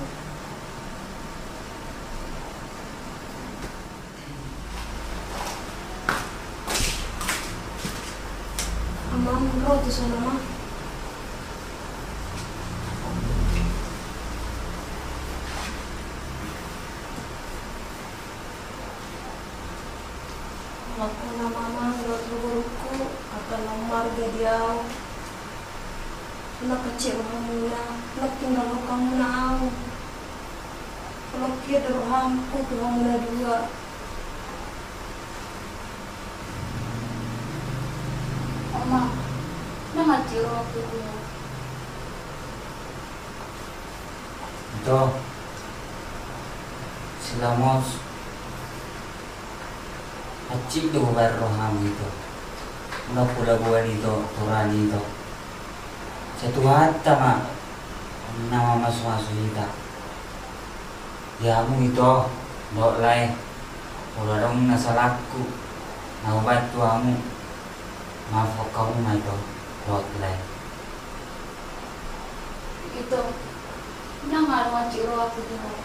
Amang, ro tu son, Amang. Amang, amang, amang, ro tu borungku, angka na marga di ahu. Unang hansit rohamuna, unang tinggalhon hamuna ahu. Holong hian do rohangku tu hamuna dua. Amang, unang hansit rohamuna. Ito, si Lamos, hansit do hubaen roham, Ito. Nang pula buan ito, turan ito. Sai Tuhanta ma na mamasumasu hita. Di hamu ito, dohot lae, molo adong na salangku na hubaen tu hamu, maafhon hamu ma ito, dohot lae. Ito, unang adong hansit rohangku tu ho.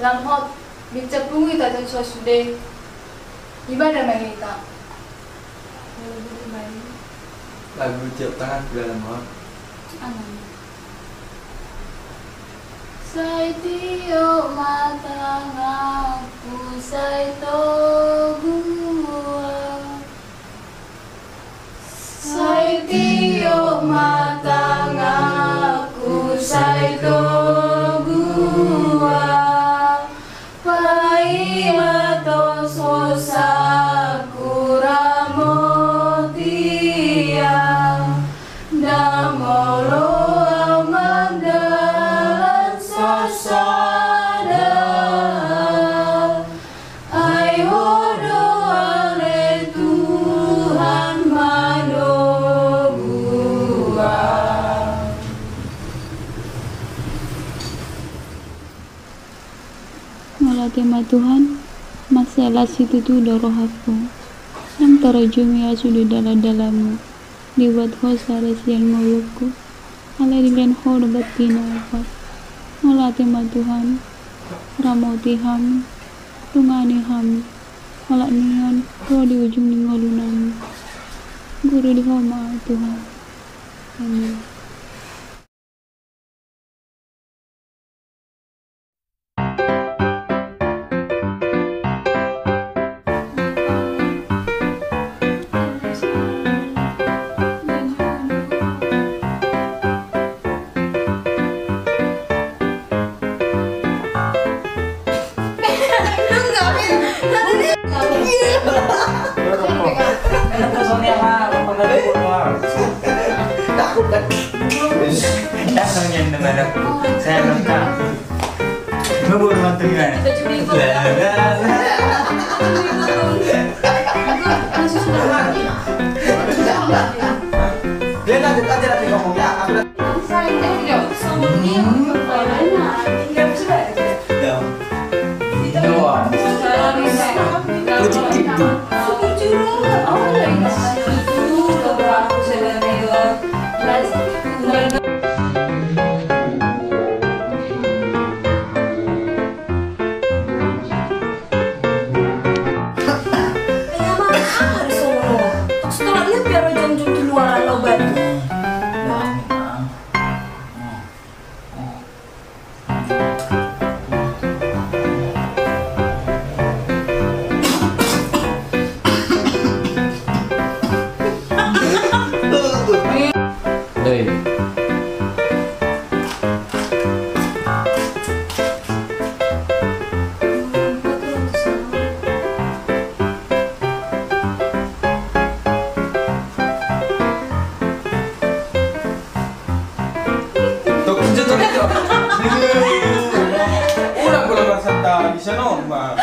Lam hot, binsang pungu hita tu so sude. Ibadah ma hita. Lagu tiop tangan pula lam hot. Amin. Sai tiop ma tanganku, sai togu au. Sai tiop ma tanganku, sai togu au. Paima tos hosangku ramoti au. Ndang molo au mandalan sasada. Ai Ho do ale Tuhan manogu au. Mauliate ma Tuhan, mansai las situtu do rohangku. Ndang tarajumi asu di dalan-dalanmu. Dibuat Ho sada sian ngolungku, alai dilehon Ho do battina opat. Mauliate ma Tuhan, ramoti hami, dongani hami, halak nian ro di ujung ni ngolunami. Guru di Ho ma Tuhan. Amin. Takut kan? Enak dong yang dengar aku. Saya lengkap. Lu baru nonton gimana? Lah, lah, lah. Dia lanjut aja nanti ngomongnya. Aku udah. Tok, injo, tok, injo. Ulang, ulang, ulang, santai, bisa no, ma.